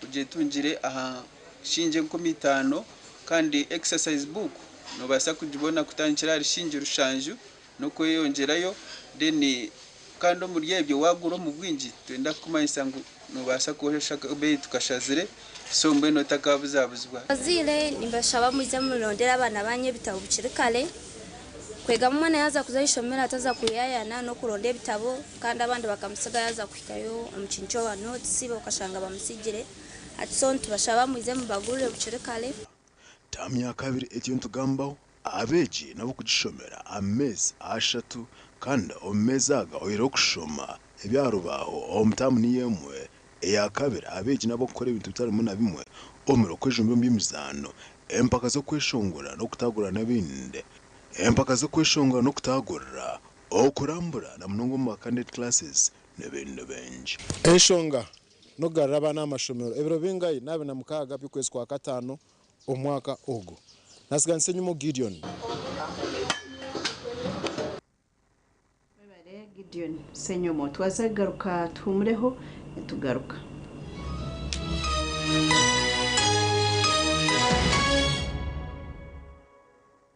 ogyetungire aha shilingi 5000 kandi exercise book nobaasa kugibona kutandikira ahari shilingi 7 n'okweyongyerayo then kandi omuri ebyo wagura omu bwingi nitwenda kukumanyisa ngu nobaasa kuhesha akabeeyi tukashazire so mbwenu otakabuzabuzibwa. Abazaire nimbashaba mwije murondere abaana banyu ebitabo bukiri kare kwegamu omwana yaaza kuza ah'eishomero ataza kuyayana n'okuronda ebitabo kandi abandi bakamutsiga yaaza kuhikayo omu kintu kyoba notisi okashanga bamusigire hati so nitubashaba mwije mubagurire bukiri kare. Taamu ya kabiri etiyo nitugambaho abeegi n'ab'okugishomera ameezi ashatu kandi omu meezi aga oihireho kushoma ebya rubaaho omu taamu niyo emwe eya kabiri abeegi n'ab'okukora ebintu bitari bimwe na bimwe omuri okwejumba omu by'emizaano, empaka z'okweshongora n'okutaagurira n'ebindi. Empaka z'okweshongora n'okutaagurira, okurambura na munonga omu ba candid classes n'ebindi bingi. Enshonga n'okugarura abaana aha mashomero ebiro bingahi n'abiri na mukaaga by'okwezi kwa kataano omwaka ogu. Nasiganisa enyima Gideon. Webare Gideon Ssenyomo. Twaza kugaruka tuhumureho nitugaruka.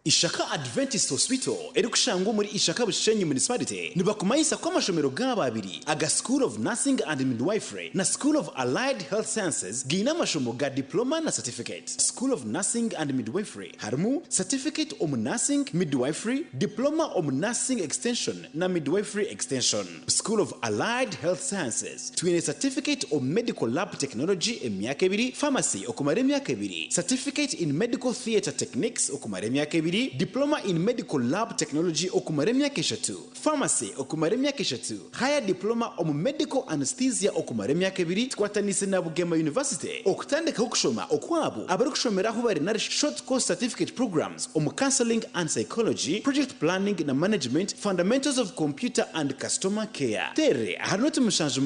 Ishaka Adventist Hospital erikushangwa omuri Ishaka Bushenyi Municipality nibakumanyisa ku amashomero gaabo abiri aga School of Nursing and Midwifery na School of Allied Health Sciences gaine amashomo ga Diploma na Certificate. School of Nursing and Midwifery harimu Certificate omu Nursing, Midwifery, Diploma omu Nursing Extension na Midwifery Extension. School of Allied Health Sciences twine Certificate omu Medical Lab Technology emyaka ebiri, Pharmacy okumara emyaka ebiri, Certificate in Medical Theatre Techniques okumara emyaka ebiri, Diploma in Medical Lab Technology okumara emyaka eshatu, Pharmacy okumara emyaka eshatu, Higher Diploma omu Medical Anesthesia okumara emyaka ebiri. Tukwataniise na Bugema University okutandikaho okushoma okwabo abarikushomera ahu bari nari Short Course Certificate Programs omu Counselling and Psychology, Project Planning na Management, Fundamentals of Computer and Customer Care. Teerere ahari noti 7 6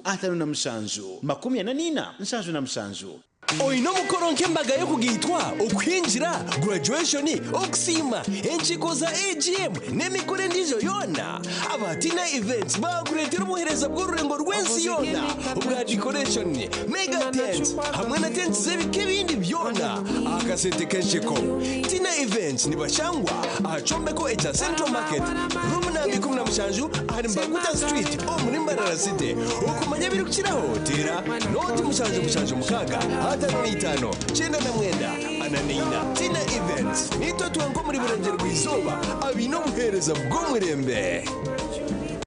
57 44 77. Oine omukoro nk'embaga y'okugaitwa, okuhingira, graduation, okusiima, enkiiko za AGM n'emikoro endiijo yoona? Aba Tina Events baakureetera obuheereza bw'orurengo rw'ensi yoona obwa decoration, mega tents hamwe na tents z'ebika ebindi byona aha kasente k'ensheko. Tina Events nibashangwa aha kyombeko ekya Central Market, room namba 17 ahari Mbaguta Street omuri Mbarara City. Okumanya ebirikukiraho teera nooti 7 7 6 55 99 44. Tina Events niitwe twenka omuri Burengyerwa-izooba abaine obuheereza bw'omurembe.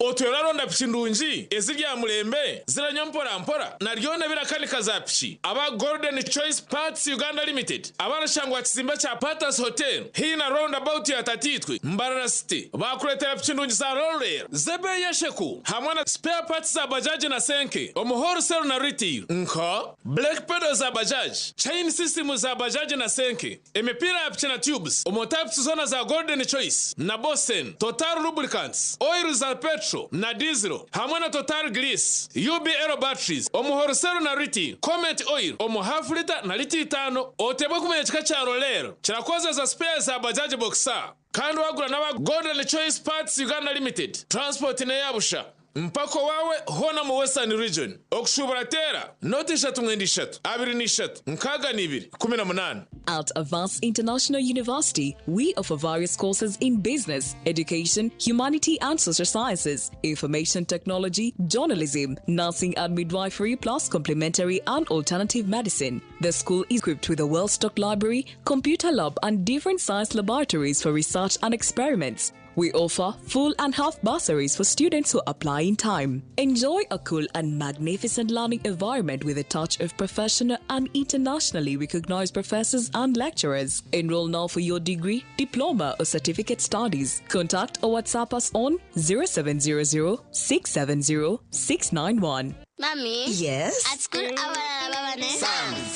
Otwire oraronda piki ndungi eziri aha murembe, ziranywa mpora mpora na ryona ebirakanika za piki? Aba Golden Choice Parts Uganda Limited abarashangwa aha kizimbe kya Patas Hotel haihi na Round About ya Tatiitwe, Mbarara City baakureetera piki ndungi za Rollrail z'ebeeyi esheku hamwe na spare parts za Bajaj na Senke omu wholesale na retail nka brake pedals za Bajaj, chain system za Bajaj na Senke, emipiira ya piki na tubes omu types zoona za Golden Choice na Bosen, Total Lubricants, oil za petrol na diesel hamwe na Total Grease, UBL batteries omu wholesale na retail, Comet oil omu half litre na lita itaano. Oteebwe kumanya ekika kya Rollel kirakozesa spares za Bajaj Boxer kandi wagura n'aba Golden Choice Parts Uganda Limited, transport n'eya busha mpaka owaawe hoona omu Western Region. Okushuubura teera noti 3 9 3 23 62 18. At Avance International University, we offer various courses in business, education, humanity and social sciences, information technology, journalism, nursing and midwifery, plus complementary and alternative medicine. The school is equipped with a well stocked library, computer lab, and different science laboratories for research and experiments. We offer full and half bursaries for students who apply in time. Enjoy a cool and magnificent learning environment with a touch of professional and internationally recognized professors and lecturers. Enroll now for your degree, diploma, or certificate studies. Contact or WhatsApp us on 0700 670 691. Mommy? Yes? At school, abalala babane.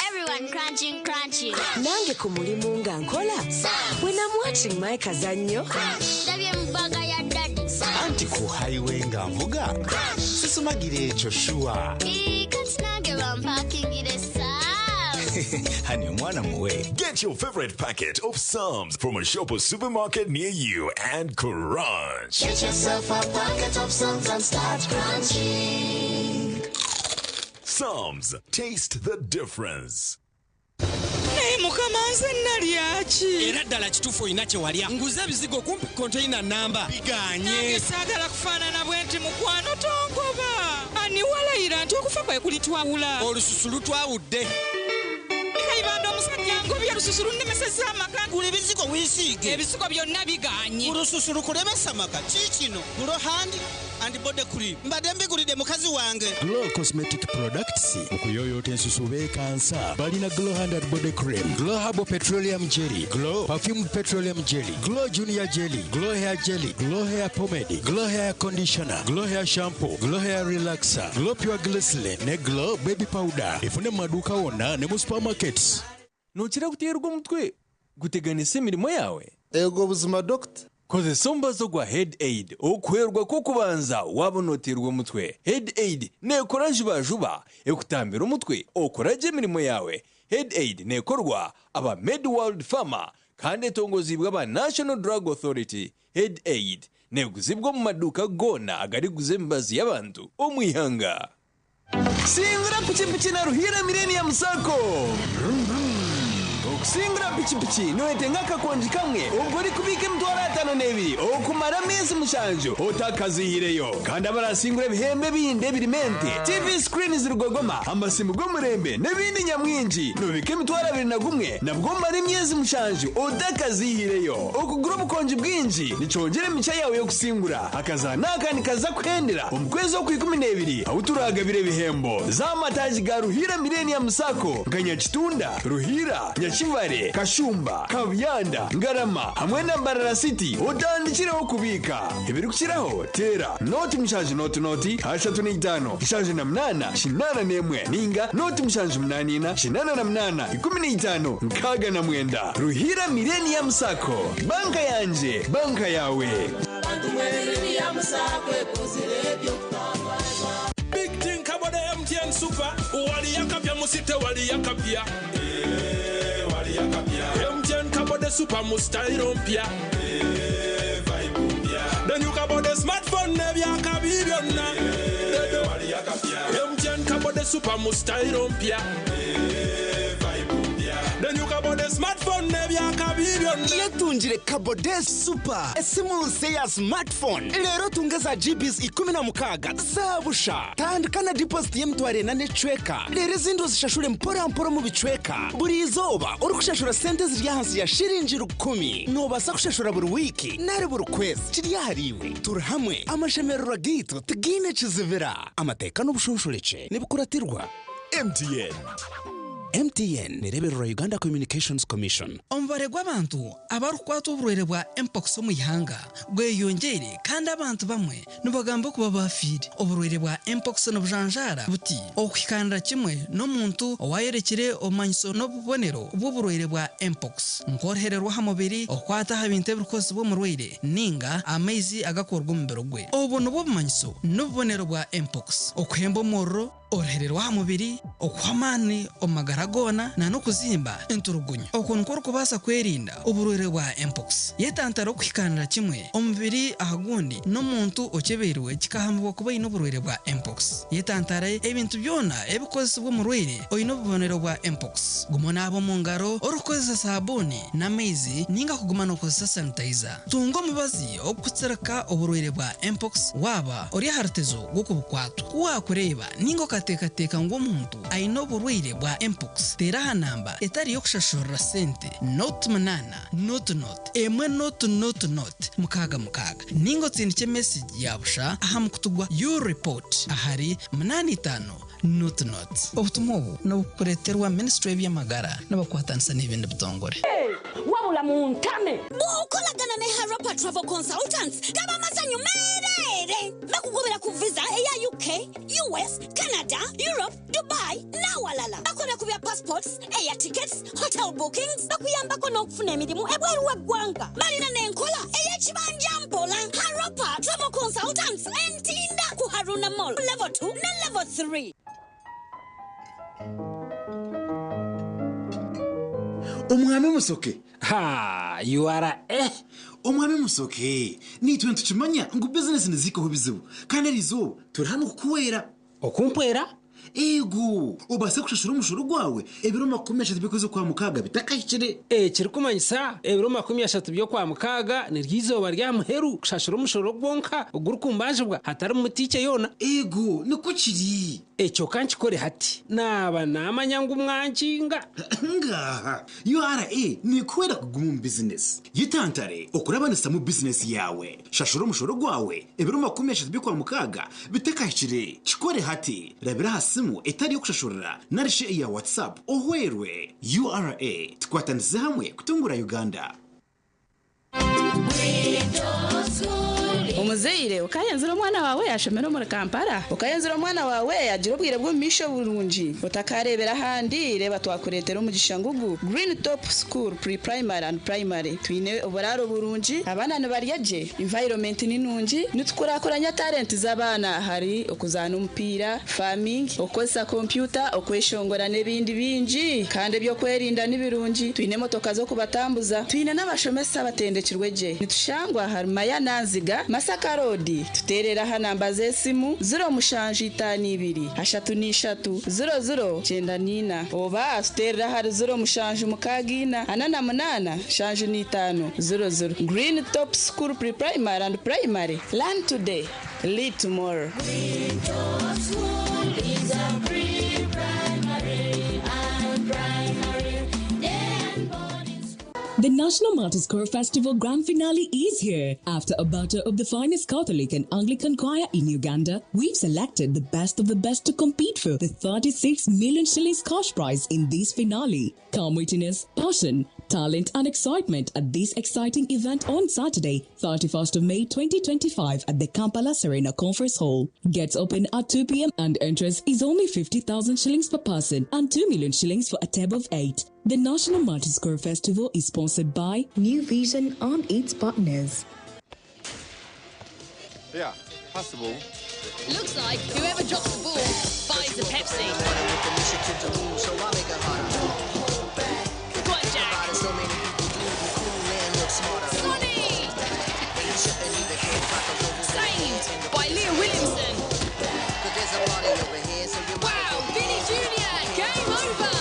Everyone crunching, crunching. Nange ku mulimu nga nkola. When I'm watching my kazannyo. Ndabye mu bag ya daddy. Anti ku highway nga nvuga sisumagira ekyo sure. Ii, kati nange bampakingire Psalms. Hani omwana muwe. Get your favorite packet of Psalms from a shop or supermarket near you and crunch. Get yourself a packet of Psalms and start crunching. Psalms, taste the difference. Naye mukama nze nalyaki? Era ddala kituufu olina kye walya. Nguze ebizigo kumpi konteyina namba biganye. Nange saagala kufaanana bwe nti mukwano tongoba. Ani walayira nti okufa kwe kulitwawula? Olususu lutwawudde. Kayibanda omusajja ngobye olususu lunnemesezza amaka. Gula ebizigo weesiige. Ebizigo byonna biganye. Olususu lukulemesa amaka kiikino Glow Hand and Body Cream mbadde mbigulidde mukazi wange. Glow Cosmetic Products okuyoyoota ensusu beekansa balina Glow Hand and Body Cream, Glow Herbal Petroleum Jelly, Glow Perfumed Petroleum Jelly, Glow Junior Jelly, Glow Hair Jelly, Glow Hair Pomade, Glow Hair Conditioner, Glow Hair Shampoo, Glow Hair Relaxer, Glow Pure Glycerin ne Glow Baby Powder. Efune mu maduuka wonna ne mu supermarkets. Nokira kuteerwa omutwe guteganisa emirimo yawe? Ego buzima dokita. Kozesa omubazi gwa Head Aid okuherwa kw'okubanza waba noteerwa omutwe. Head Aid neekora juba ekutambira omutwe okora gye emirimo yawe. Head Aid neekorwa aba Med World Pharma kandi etongozibwa aba National Drug Authority. Head Aid neeguzibwa omu maduuka goona agarikuguza emibazi y'abantu omu ihanga. Singura pikipiki na Ruhira Millennium Sacco. Okusingura pikipiki noyetenga akakongi kamwe ubwo uri kubika emitwaro 52 okumara amezi 7 otakazihireyo. Kandi abarasingura ebihembe bindi ebirimente TV screen zirugogoma, amasimu g'omurembe n'ebindi nyamwingi. Nobika emitwaro 21 nabwo omara emyezi 7 otakazihireyo. Okugura obukongi bwingi nicyongera emica yawe yo kusingura. Akazana akandi kaza kuhendera omu kwezi okwa 12 aho turagabira ebihembo z'amataji ga Ruhira Millennium Sacco nka Nyakitunda, Ruhira, Nyakivare, Kashumba, Kabuyanda, Ngarama hamwe na Mbarara City. Otandikireho kubika ebirikukiraho tera noti 7 noti noti 35 78 81 ninga noti 7 8 4 88 15 69. Ruhira Millennium Sacco, banka yanje, banka yawe. Big thing about the MTN Super. Waliyakapya musite waliyakapya. MTN kabode super mu style mpya. Then you kabode smartphone nebyakabi byonna. MTN kabode super mu style mpya. Then you kabode smartphone nebyakabi byonna. Yetungire Kabode Super, esimu nse ya smartphone. Lero tunge za GBs 16 zabusha. Tandika na deposit y'emitwaro ena n'ecweka. Lero ezindi ozishashure mpora mpora mu bicweka. Buri izooba orikushashura sente ziri ahansi ya shiringi 10,000. Noobaasa kushashura buri wiiki nari buri kwezi. Kiri ahariiwe. Turi hamwe. Amashemererwa gaitu tigaine kizibira. Amateeka n'obushonshorekye nibikuratirwa. MTN. MTN nereberera Uganda Communications Commission. Omubare gw'abantu abarikukwata oburwaire bwa mpox omu ihanga gweyongeire, kandi abantu bamwe nibagamba kuba bafiire. Oburwaire bwa mpox nibujanjaara buti okuhikanira kimwe n'omuntu owayerekire obumanyiso n'obubonero bw'oburwaire bwa mpox, nk'oruhererwa aha mubiri, okukwata aha bintu ebirikozesibwa omurwaire, ninga amaizi agakorwa omubiri gwe. Obu nibwo bumanyiso n'obubonero bwa mpox: okuhemba omuriro, oruhererwa aha mubiri, okuha amaani omu magara goona, na n'okuzimba enturugunyo. Oku nikwo orikubaasa kwerinda oburwaire bwa mpox. Yetantara okuhikanira kimwe omubiri aha gundi n'omuntu okyebeirwe kikahambibwa kuba aine oburwaire bwa mpox. Yetantare ebintu byona ebikozesibwa omurwaire oine obubonero bwa mpox. Guma onaaba omu ngaro orikukozesa sabuuni n'amaizi ninga kuguma n'okozesa sanitizer. Tunga omubazi okutsirika oburwaire bwa mpox waaba ori aha rutezo rw'okubukwatwa. Ku waakureeba ninga okateekateeka ngu omuntu aine oburwaire bwa mpox, teera aha namba etari y'okushashurira sente 08 00 1 00 66 ninga otsindike mesegi ya busha aha mukutu gwa U-report ahari 85 00. Obutumwa obu nibukureeterwa minisitule y'eby'amagara nibakwatanisa n'ebindi bitongore. Wabula muntame. Bw'okolagana ne Harappa Travel Consultants gaba masanyu meereere. Bakugobera ku visa eya UK, US, Canada, Europe, Dubai n'awalala. Bakola ku bya passports, air tickets, hotel bookings, bakuyambako n'okufuna emirimu ebweru w'eggwanga. Balina n'enkola ey'ekibanja mpola. Harappa Travel Consultants Entinda ku Haruna Mall level 2 ne level 3. Omwami Musoke. Ha, URA. Omwami Musoke, nitwe nitukimanya ngu bizinesi nizihikaho ebizibu kandi eriizooba turi hanu kukuhwera. Okumpwera? Ego, obaase kushashura omushoro gwawe ebiro 30 by'okwezi kwa mukaaga bitakahikire. Ekirikumanyisa ebiro 30 by'okwa mukaaga niryo izooba rya muheru kushashura omushoro gwonka ogurikumbanjibwa hatari mutiike yoona. Ego, nikwo kiri. Ekyo ka nkikore hati naaba naamanya ngu mwankinga. Ngaaha, URA neekuhwera kuguma omu bizinesi. Yetantare okurabanisamu bizinesi yaawe. Shashura omushoro gwawe ebiro 30 by'okwa mukaaga bitakahikire. Kikore hati. Rabira aha simu etari y'okushashurira nari shi eya WhatsApp ohwerwe. URA, tukwatanise hamwe kutungura Uganda. Omuzaire okayenzire omwana wawe yashomera omuri Kampala, okayenzire omwana wawe yagira obwire bw'omumaisho burungi, otakarebera ahandi. Reba twakureetera omugisha ngugu Green Top School Pre-Primary and Primary. Twine oburaro burungi, abaana nibarya gye, environment ni nungi, nitukurakuranya talenti z'abaana hari okuzaana omupiira, farming, okukozesa kompyuta, okweshongora n'ebindi bingi. Kandi ebyokwerinda ni birungi, twine emotoka z'okubatambuza, twine n'abashomesa abatendekirwe gye. Nitushangwa hari Maya Nanziga. Masaka Road tuteerere aha namba z'esimu 0752 33 00 94 oba tuteerere ahari 0764 48 75 00. Green Top School Pre-Primary and Primary. Learn today, lead tomorrow. Green Top School is a pre-primary and primary day and boarding school. The National Martyrs Choir Festival Grand Finale is here. After a battle of the finest Catholic and Anglican choir in Uganda, we've selected the best of the best to compete for the 36 million shillings cash prize in this finale. Come witness passion, talent, and excitement at this exciting event on Saturday, 31st of May 2025 at the Kampala Serena Conference Hall. Gets open at 2 p.m. and entrance is only 50,000 shillings per person and 2 million shillings for a table of 8. The National Martyrs Choir Festival is sponsored by New Vision and its partners. Yeah, possible. Looks like whoever drops the ball buys a Pepsi. Go on, Jack. Sonny! Saved by Leah Williamson. Wow, Vinny Jr., game over!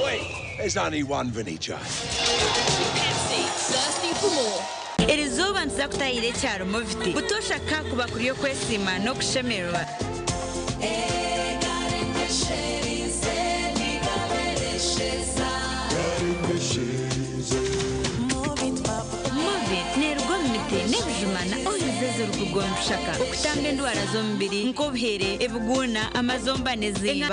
Wait, there's only one Vinny J. Pepsi, thirsty for more. Eriizooba nituza kutahira ekyaro Moviti butoosha kakuba kuri okwesiima n'okushemererwa. Movit neeruga omu miti n'ebijuma na oils ezirikuruga omu bishaka okutamba endwara z'omubiri nk'obuhere, ebiguuna, amazomba n'ezindi.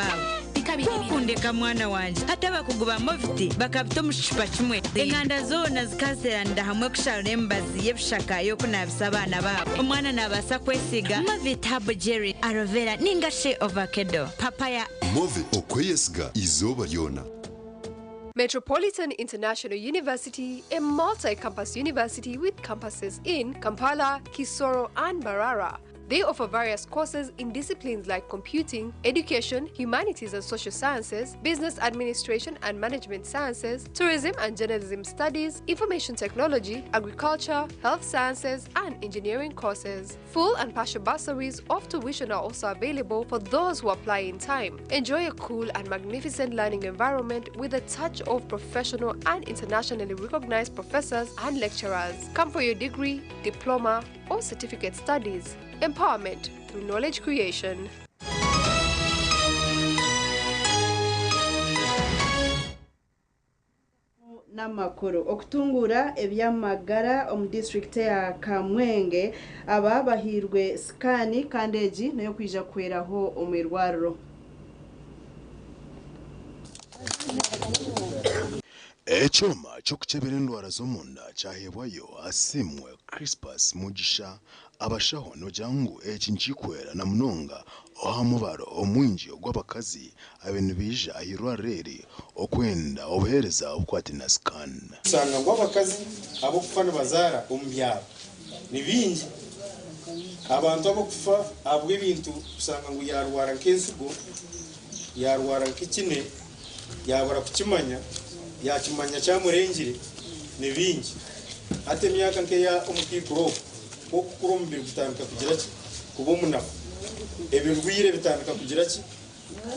Kwokundeka mwana wangye hati abakugu ba Movit bakabita omu kicupa kimwe enganda zoona zikazeranira hamwe kusharura emibazi y'ebishaka y'okunabisa abaana baabo. Omwana nabaasa kwesiga Movit Herbal Jelly, Aloe Vera ninga shi Avocado, Papaya. Movit okweyesiga izooba ryona. Metropolitan International University, a multi-campus university with campuses in Kampala, Kisoro, and Mbarara. They offer various courses in disciplines like computing, education, humanities and social sciences, business administration and management sciences, tourism and journalism studies, information technology, agriculture, health sciences, and engineering courses. Full and partial bursaries of tuition are also available for those who apply in time. Enjoy a cool and magnificent learning environment with a touch of professional and internationally recognized professors and lecturers. Come for your degree, diploma, or certificate studies. Empowerment through knowledge creation. N'amakuru okutunguura eby'amagara omu disitulikiti ya Kamwenge aba bahairwe sikaani kandi egi neyo kwija kuhweraho omu irwariro. Ekyoma ky'okukyebera endwara z'omunda kyahebwayo Asiimwe Crispus Mugisha. Abashaho nibagira ngu eki nikikwera na munonga aha mubaro omwingi ogw'abakazi abaire nibaija ah'eirwariro eri okwenda obuheereza obukwataine na scan. Kushanga ngu abakazi ab'okufa nibazaara omu byaro ni baingi. Abantu ab'okufa ahabw'ebintu kushanga ngu yaarwara nk'ensigo, yaarwara nk'ekine, yaabura kukimanya, yaakimanya kyamurengire, ni baingi. Hati emyaka nk'eya omukaikuru ogu, ku okukura omubiri gutandika kugira ki? Kuba omunafu. Ebirwaire bitandika kugira ki?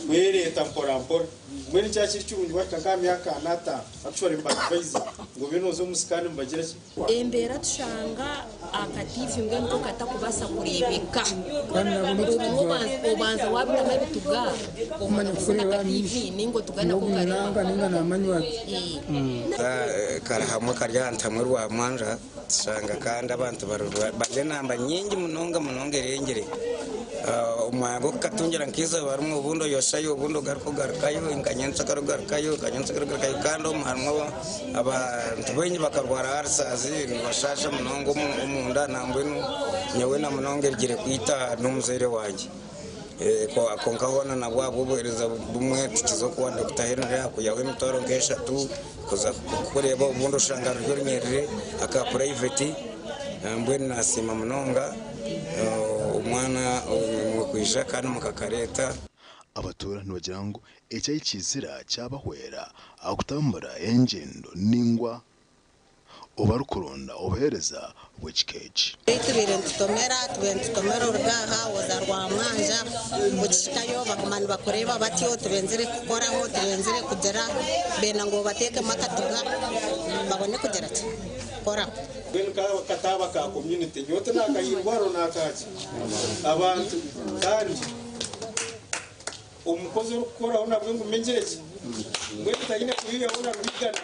Kwereeta mporampora. Mbwenu kyakiri kirungi waahika nk'aha myaka ana ataano, actually nibadvise ngu obe nooza omu scan nibagira ki? Embeera tushanga akatiivi mbwenu ko katakubaasa kureebeka. Obumwe obanza waabitamu ebituga omanya kufuna akatiivi ninga otuga nako kareeba. Kari hamwe kari ahantu hamwe rwamwanja tushanga kandi abantu bari enamba nyingi munonga munonga erengire. Omwanya gw'okukatungira nk'eizooba rimwe obundi oyoshayo obundi ogaruka ogarukayo nka nyenkyakare ogarukayo nka nyenkyakare ogarukayo kandi omu harimu abantu baingi bakarwara ulcers nibashaasha munonga omunda nambwenu nyowe na munonga erugire kwita n'omuzaire wangye. Kwonka hoona nabwo ahabw'obuheereza bumwe tukiza okuba Dr. Henry akwihaho emitwaro nk'eshatu kuza kukureeba obundi oshanga ruri orunyerere aka purayiveti mbwenu nasiima munonga omwana kwija kandi mukakareeta. Abatuura nibagira ngu eki ahi kizira kyabahwera aha kutambura engyendo ningwa. Obarikuronda obuheereza bw'ekika eki. Tubaire nitutomera, tubaire nitutomera oruga aha oza Rwamwanja, okihikayo baguma nibakureeba batyo, tibenzire kukukoraho, tibenzire kugira, benda ngu obateekemu akatuga babone kugira ki? Kukoraho. Mbwenu kataaba ka community nyowe tinakahingwaro nakaki abantu kandi omukozi orikukoraho nabwe ngume ngire ki mbwenu tayine kuhihaho na rwigana.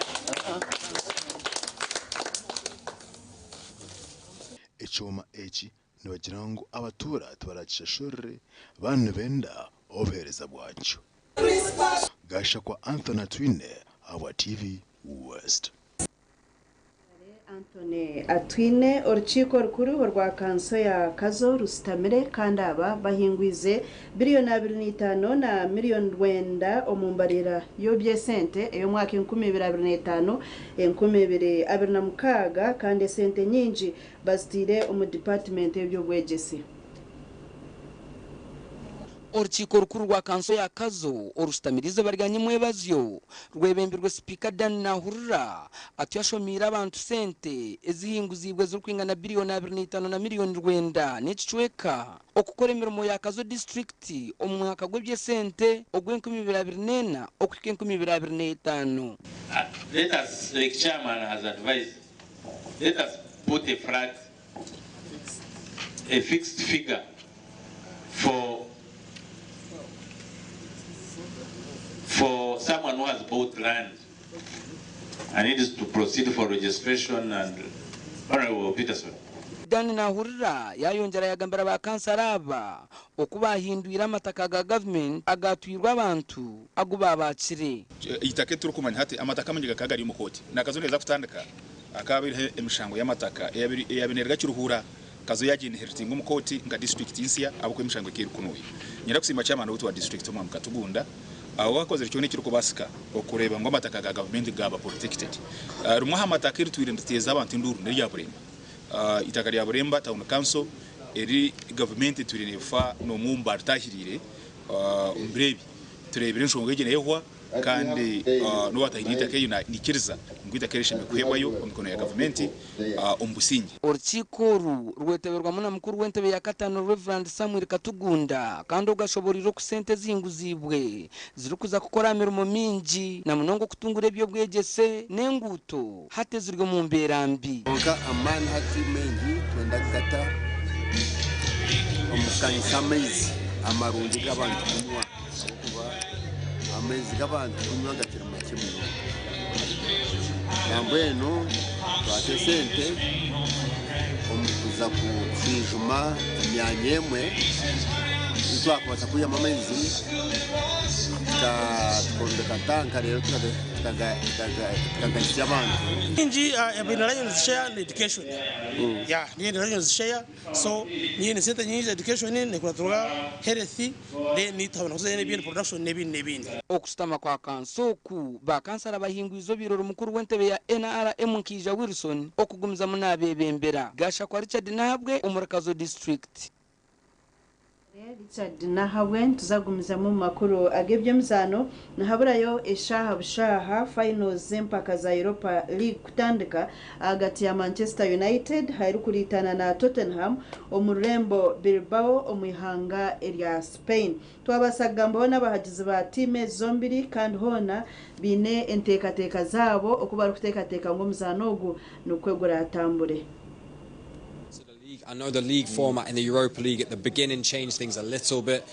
Ekyoma eki nibagira ngu abatuura tibarakishashurire baaba nibenda obuheereza bwakyo. Gashakwa Anthony Atwine ahabwa TV West. Anthony Atwine, Orukiiko orukuru orwa kanso ya Kazo rusitamire kandi aba bahingwize biriyoni 25 na miriyoni 9 omu mbarira y'oby'esente ey'omwaka 2025, 2026 kandi esente nyingi bazitaire omu dipatimenti y'eby'obwegyese. Orukiiko rukuru rwa kanso ya Kazo orushutamire eizooba rya nyimwebazyo rwebembirwe Sipiika Dan Nahurira atyo ashomiire abantu sente ezihinguziibwe ezirikwingana biriyoni 25 na miriyoni 9 n'ekicweka okukora emirimo ya Kazo disiturikiti omu mwaka gw'eby'esente ogw'enkumi ibiri abiri n'ena okuhika enkumi ibiri abiri n'etaano. Let us, like chairman has advised, let us put a flat, a fixed figure for someone who has bought land and needs to proceed for registration and Honorable Peterson. Dan Nahurira yayongyera yagambira ba kansara aba oku bahindwire amataka ga gavumenti agatwirwe abantu agu babakire. Eitaka eriturikumanya hati amataka amaingi gakaba gari omu kooti. Nakazo neeza kutandika hakaba hariho emishango y'amataka eyabaire neeruga Kiruhura Kazo yaagi-inheritinga omu kooti nka disiturikiti nsya ahabw'okuba emishango ekaba erikunuuya. Niinyenda kusiima chairman waitu wa disiturikiti Omwami Katugunda ahabw'okuba akozire kyona ekirikubaasika okureeba ngu amataka ga gavumenti gaaba protected. Rimwe aha mataka eritwire niriteeza abantu enduuru n'erya Buremba. Eitaka rya Buremba Town Council eri gavumenti etwire neefa n'omwe omu baaritaahiriire omu biro ebi. Tureebire enshonga egi neehwa kandi n'owaatahiriire eitaka eryo naikiriza ngu eitaka eryo rishemereire kuheebwayo omu mikono ya gavumenti omu busingye. Orukiiko oru rweteberwamu na mukuru w'entebe ya kataano Rev. Samuel Katugunda kandi ogu ashoboreire oku sente ezihinguziibwe zirikuza kukora aha mirimo mingi na munonga okutungura eby'obwegyese n'enguuto hati eziri omu mbeera mbi. Kwonka amaani hati maingi twenda kugata omu kukanyisa amaizi amarungi g'abantu kunywa ahabw'okuba amaizi g'abantu kunywa gakiri makye munonga. Nambwenu twata esente omu kuza kushwijuma emyanya emwe ei twakubaasa kwihamu amaizi tukombeka tanka reero tukagahitsya abantu. Nyingi uh, Lions share na education. Yeah, ni Lions share so ni sente nyingi education nekuratirwa health then tuhabona kuza n'ebindi production n'ebindi n'ebindi. Okushutama kwa kanso oku, ba kansara bahingwize obaire ori mukuru w'entebe ya NRM Nkaija Wilson okugumizamu nabebembera. Gashakwa Richard Nahabwe omuri Kazo disiturikiti. Richard Nahabwe nituza kugumizamu omu makuru ag'eby'emizaano. Nihaburayo eshaaha bushaaha finals z'empaka za Europa League kutandika ahagati ya Manchester United erikuriitana na Tottenham omu rurembo Bilbao omu ihanga erya Spain. Twabaasa kugambaho n'abahagizi ba tiimu ezi zombiri kandi hoona baine enteekateeka zaabo oku barikuteekateeka ngu omuzaano ogu nikwo guratambure. I know the league format in the Europa League at the beginning changed things a little bit.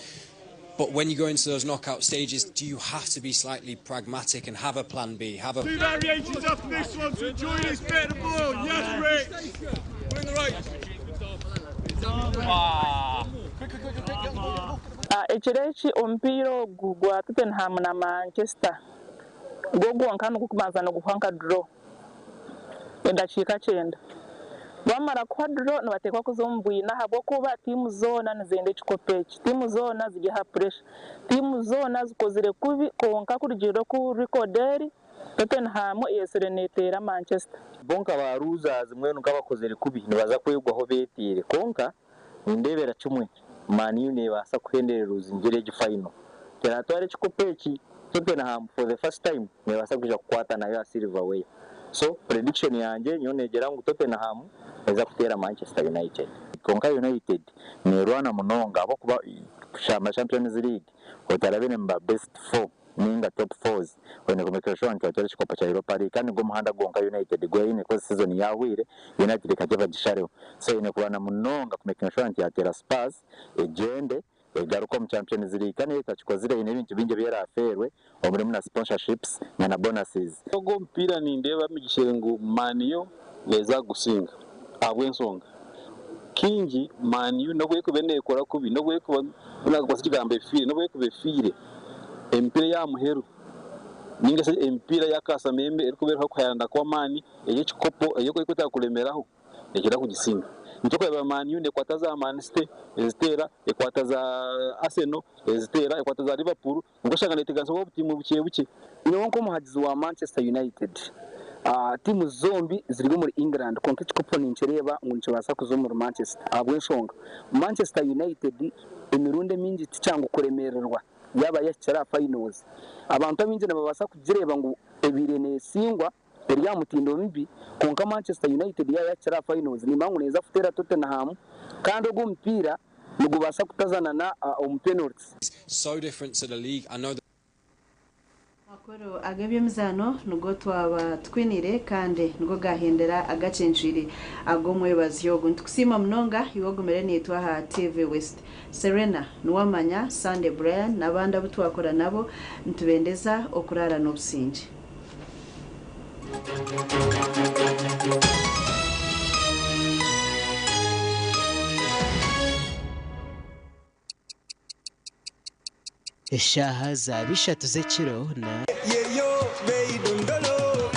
But when you go into those knockout stages, do you have to be slightly pragmatic and have a plan B? Have a Two variations after this one to enjoy this bit of ball. Yes, Rick. We're in the right. Ekiro eki omupiira ogu gwa Tottenham na Manchester gwo gwonka nigukubanza niguhwa nka draw edakiika kyenda. Bamara kuhwa draw nibateekwa kuza omu bwina ahabw'okuba tiimu zoona nizenda ekikopo eki. Tiimu zoona ziri aha pressure. Tiimu zoona zikozire kubi kwonka kurugiirira oku record eri, Tottenham eyetsire neteera Manchester. Bo nka ba losers mbwenu nkabakozire kubi nibaza kwegwaho beteere kwonka nindeebera kimwe Man U nebaasa kuhenderera ozingyere egi final. Teratwara ekikopo eki, Tottenham for the first time nebaasa kwija kukwata nayo aha silverware. So prediction yangye nyowe negira ngu Tottenham neza kuteera Manchester United. Kwonka United nerwana munonga ahabw'okuba kushamba Champions League otarabire mu ba best four ninga top fours oine kumakinga sure nti watwara ekikopo kya Europa League kandi nigwo muhanda gwonka United gweyine coz season yahwire United ekagye bagishareho so eine kurwana munonga kumakinga sure nti yateera Spurs egyende egaruke omu Champions League kandi yaaba etakikozire haine ebintu bingi ebi erafeerwe omurimu na sponsorships na na bonuses. Ogu omupiira nindeeba emigisha eri ngu Man U neeza kugusinga ahabw'enshonga kaingi Man U n'obu erikuba neekora kubi n'obu erikuba nakukozesa ekigambo efiire n'obu erikuba efiire emipiira ey'aha muheru ninga shi emipiira y'akasamembe erikuba eriho okuhayarana kw'amaani ey'ekikopo ei erikwetaaga kuremeraho Neekira kugisinga. Nikyo orikureeba Man U neekwata za Man City eziteera, ekwata za Arsenal eziteera, ekwata za Liverpool, kwonka oshanga neeteganisibwa obutiimu bukye bukye. Nyowe nk'omuhagizi wa Manchester United, tiimu zombi ziri omuri England kwonka ekikopo ninkireeba ngu nikibaasa kuza omuri Manchester ahabw'enshonga Manchester United emirundi emingi tikyangu kuremererwa yaaba yahikire aha finals. Abantu abaingi nibabaasa kugireeba ngu ebaire neesingwa eri aha mutindo mubi, kwonka Manchester United yaaba yahikire aha finals nimanya ngu neeza kuteera Tottenham kandi ogu omupiira nigubaasa kutazana omu penalties. So different to the league. I know the Amakuru ag'eby'emizaano nigo twaba tukwiniire kandi nigo gaahendera agacencwire ag'omwebazyo ogu. Nitukusiima munonga iwe ogumire naitwe aha TV West. Serena, Niwamanya, Sunday Brian n'abandi abu twakora nabo nitubendeza okuraara n'obusingye. Eshaaha zaaba ishatu z'ekiro na.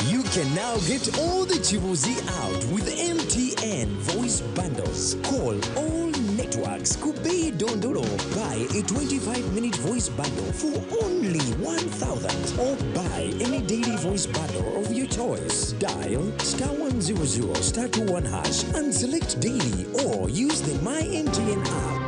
You can now get all the Chibuzi out with MTN Voice Bundles. Call all networks Kubei Dondolo. Buy a 25-minute voice bundle for only 1,000 or buy any daily voice bundle of your choice. Dial star 100 star 21 hash and select daily or use the My MTN app.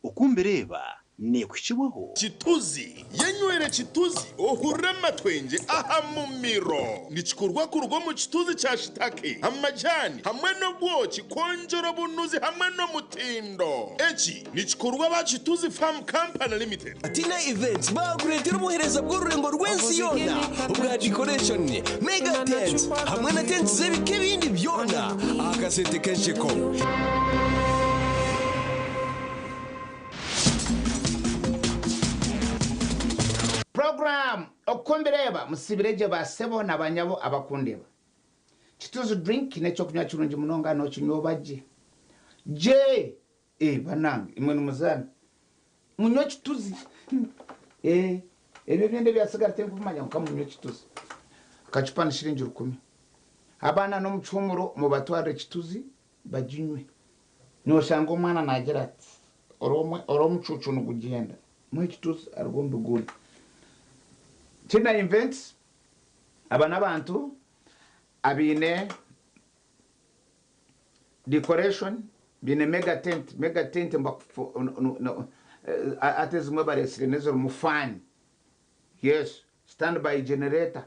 Oku mbireeba neekuhikibwaho. Kituzi, Yenywere Kituzi ohurire amatwengye aha mumiro. Nikikorwa kuruga omu kituzi kya shitake, amajani hamwe n'obwoki kwongyera obunuzi hamwe n'omutindo. Eki nikikorwa aba Kituzi Farm Company Limited. Tina Events baakureetera obuheereza bw'orurengo rw'ensi yoona obwa decoration, mega tents hamwe na tents z'ebika ebindi byona aha kasente k'ensheko. Program Oku mbireeba musibire gye ba sebo na banyabo abakundeeba. Kituzu drink n'ekyokunywa kirungi munonga nokinywa oba gye. Gye! Eh banange imwe nimuzaana. Munywe kituzi. Eh ebyo ebindi ebyatsigara tinkumanya kwonka munywe kituzi. Akacupa ni shiringi rukumi. Abaana n'omukihuumuro mubatwarire kituzi baginywe. Noshanga omwana nagira ati ori omucuucu nigugyenda. Muhe kituzi aruge omu biguuna. Tina Events aba n'abantu abaine decoration, baine mega tent, mega tent hati ezimwe bareetsire n'ezirimu fan, yes, stand by generator,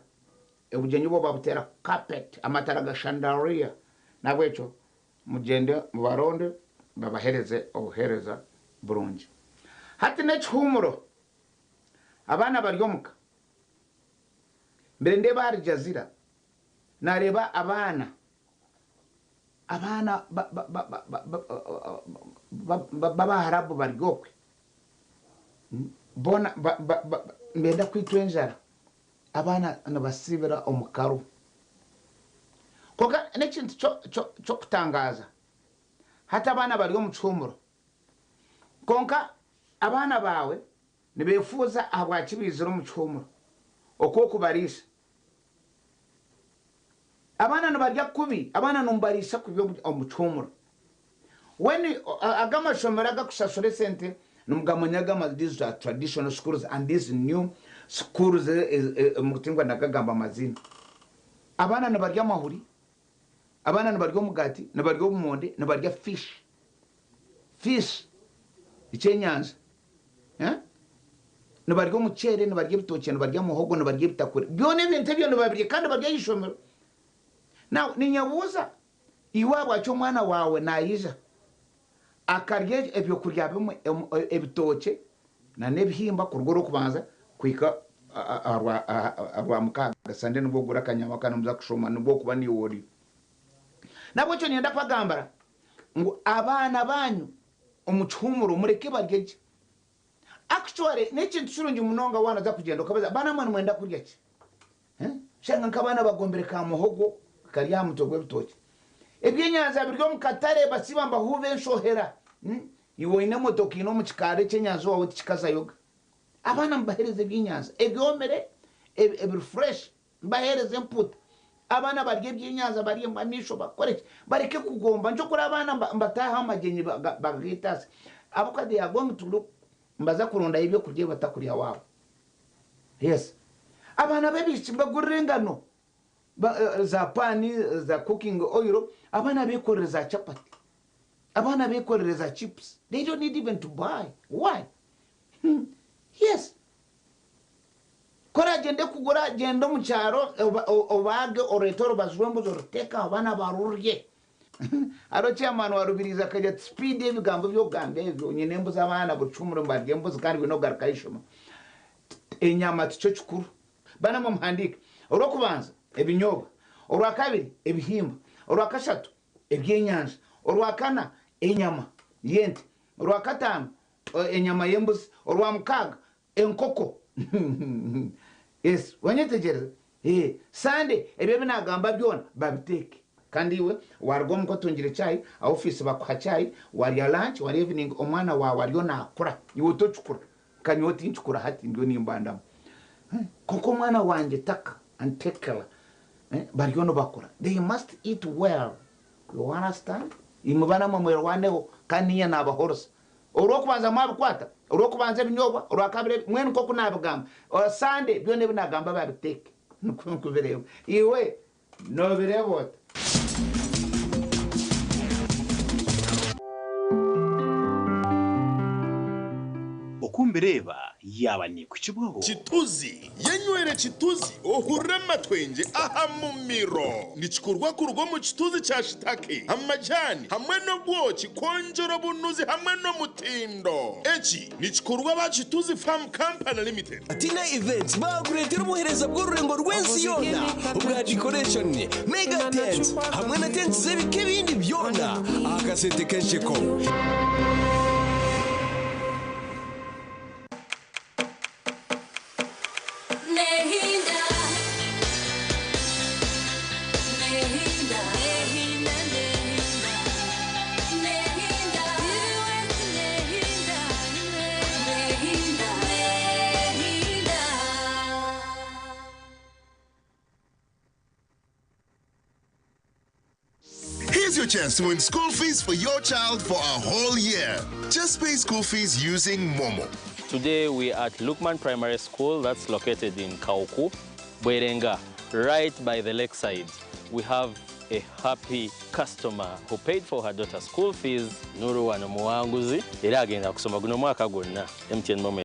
obugyenyi obwo babuteera carpet, amatara ga chandelier, n'ahabw'ekyo mugyende mubaronde babaheereze obuheereza burungi. Hati n'ekihuumuro, abaana bari omuka, mbere ndeeba ahari Jazeera, naareeba abaana, abaana b'Abaharabu bari okwe, boona nibenda kwitwa enjara, abaana nibasiibira omu karu. Kwonka n'ekintu ky'okutangaaza, hati abaana bari omu kihuumuro, kwonka abaana baawe nibeefuuza ahabwaki baizire omu kihuumuro, oku okubariisa. Abaana nibarya kubi, abaana nimubariisa kubi omu kihuumuro. When aga amashomero agakushashura esente nimugamanya aga these are traditional schools and these new schools tindikwa ndakagamba amaziina. Abaana nibarya amahuri, abaana nibarya omugaati, nibarya obumonde, nibarya fish. Fish ekyenyanja. Eh? Nibarya omuceere, nibarya ebitookye, nibarya muhogo, nibarya ebitakuri. Byona ebintu ebyo nibabirya kandi bari aha ishomero. Now ninyebuuza iwe ahabwaki omwana waawe naija akarya ebyokurya bimwe ebitookye na n'ebihimba kuruga orwokubanza kuhika aha rwamukaaga Sunday nibwo ogura akanyama kandi muza kushoma nibwo okuba niiwe ori. Nahabwekyo niinyenda kubagambira ngu abaana banyu omu kihuumuro mureke barye gye. Actually n'ekintu kirungi munonga waaba nooza kugyenda okabaza baana mwe nimwenda kurya ki? Shanga nk'abaana bagombire ka muhogo kari aha mutwe gw'ebitookye. Ebyenyanja biri omu katare basiiba nibahuuba enshohera. Iwe oine emotoka eine omu kikaari ekyenyanja owaawe tikikazayoga. Abaana mubaheereze ebyenyanja ebyomire, ebiri fresh, mubaheereze empuuta. Abaana barye ebyenyanja barye amaisho bakore ki, bareke kugomba. Nikyo kuri abaana nibataaha aha magyenyi bagaita ahabw'okuba they are going to look nibaza kurondayo ebyokurya ebi batakurya waabo. Yes. Abaana b'abaishiki mubagurire engano, za paani, za cooking oil, abaana bekorere za chapati, abaana bekorere za chips. They don't need even to buy. Why? Yes. Ku oragyende kugura, gyenda omu kyaro obaage oreete orubazi rw'embuzi oruteeke aho abaana barurye. Hariho chairman wa Rubirizi akagira ati speed ebigambo ebi orikugamba ebyo, nyine embuzi abaana buri kihumuro nibarya embuzi kandi baine kugaruka aha ishomero. Enyama tikyo kikuru. Baana mwe muhandiike. Orw'okubanza ebinyobwa, orwakabiri ebihimba, orwakashatu ebyenyanja, orwakana enyama y'ente, orwakataano enyama y'embuzi, orwamukaaga enkoko. Yes, wanyetegyereza? Ee, Sunday ebyo ebi naagamba byona babiteeke. Kandi iwe waaruga omuka otungire chai, aha ofiisi bakuha chai, waarya lunch, waarya evening, omwana waawe ariyo naakura, iwe tokikura. Nka nyowe tinkikura hati ndiyo nimbandamu. Kwonka omwana wangye Taka and Tekela bariyo nibakura. They must eat well. You understand? Imwe baana mwe mwerwaneho kandi niinye naabahoresa. Orw'okubanza mwabikwata, orw'okubanza ebinyobwa, orwakabiri ebi, mbwenu nk'oku naabigamba. Sande byona ebi naagamba babiteeke. Nikwo nkubireeba. Iwe noobireeba ota? Oku mbireeba yaaba neekuhikibwaho. Kituzi, Yenywere Kituzi ohurire amatwengye aha mumiro. Nikikorwa kuruga omu kituzi kya shitake, amajani hamwe n'obwoki kwongyera obunuzi hamwe n'omutindo. Eki nikikorwa aba Kituzi Farm Company Limited. Tina Events baakureetera obuheereza bw'orurengo rw'ensi yoona obwa decoration, mega tents hamwe na tents z'ebika ebindi byona aha kasente k'ensheko. Here's your chance to win school fees for your child for a whole year. Just pay school fees using Momo. Today we are at Lukman Primary School that's located in Kauku, Bwerenga, right by the lakeside. We have a happy customer who paid for her daughter's school fees, Nuru wano muwanguzi, era agenda kusoma guno mwaka gwonna. MTN Momo.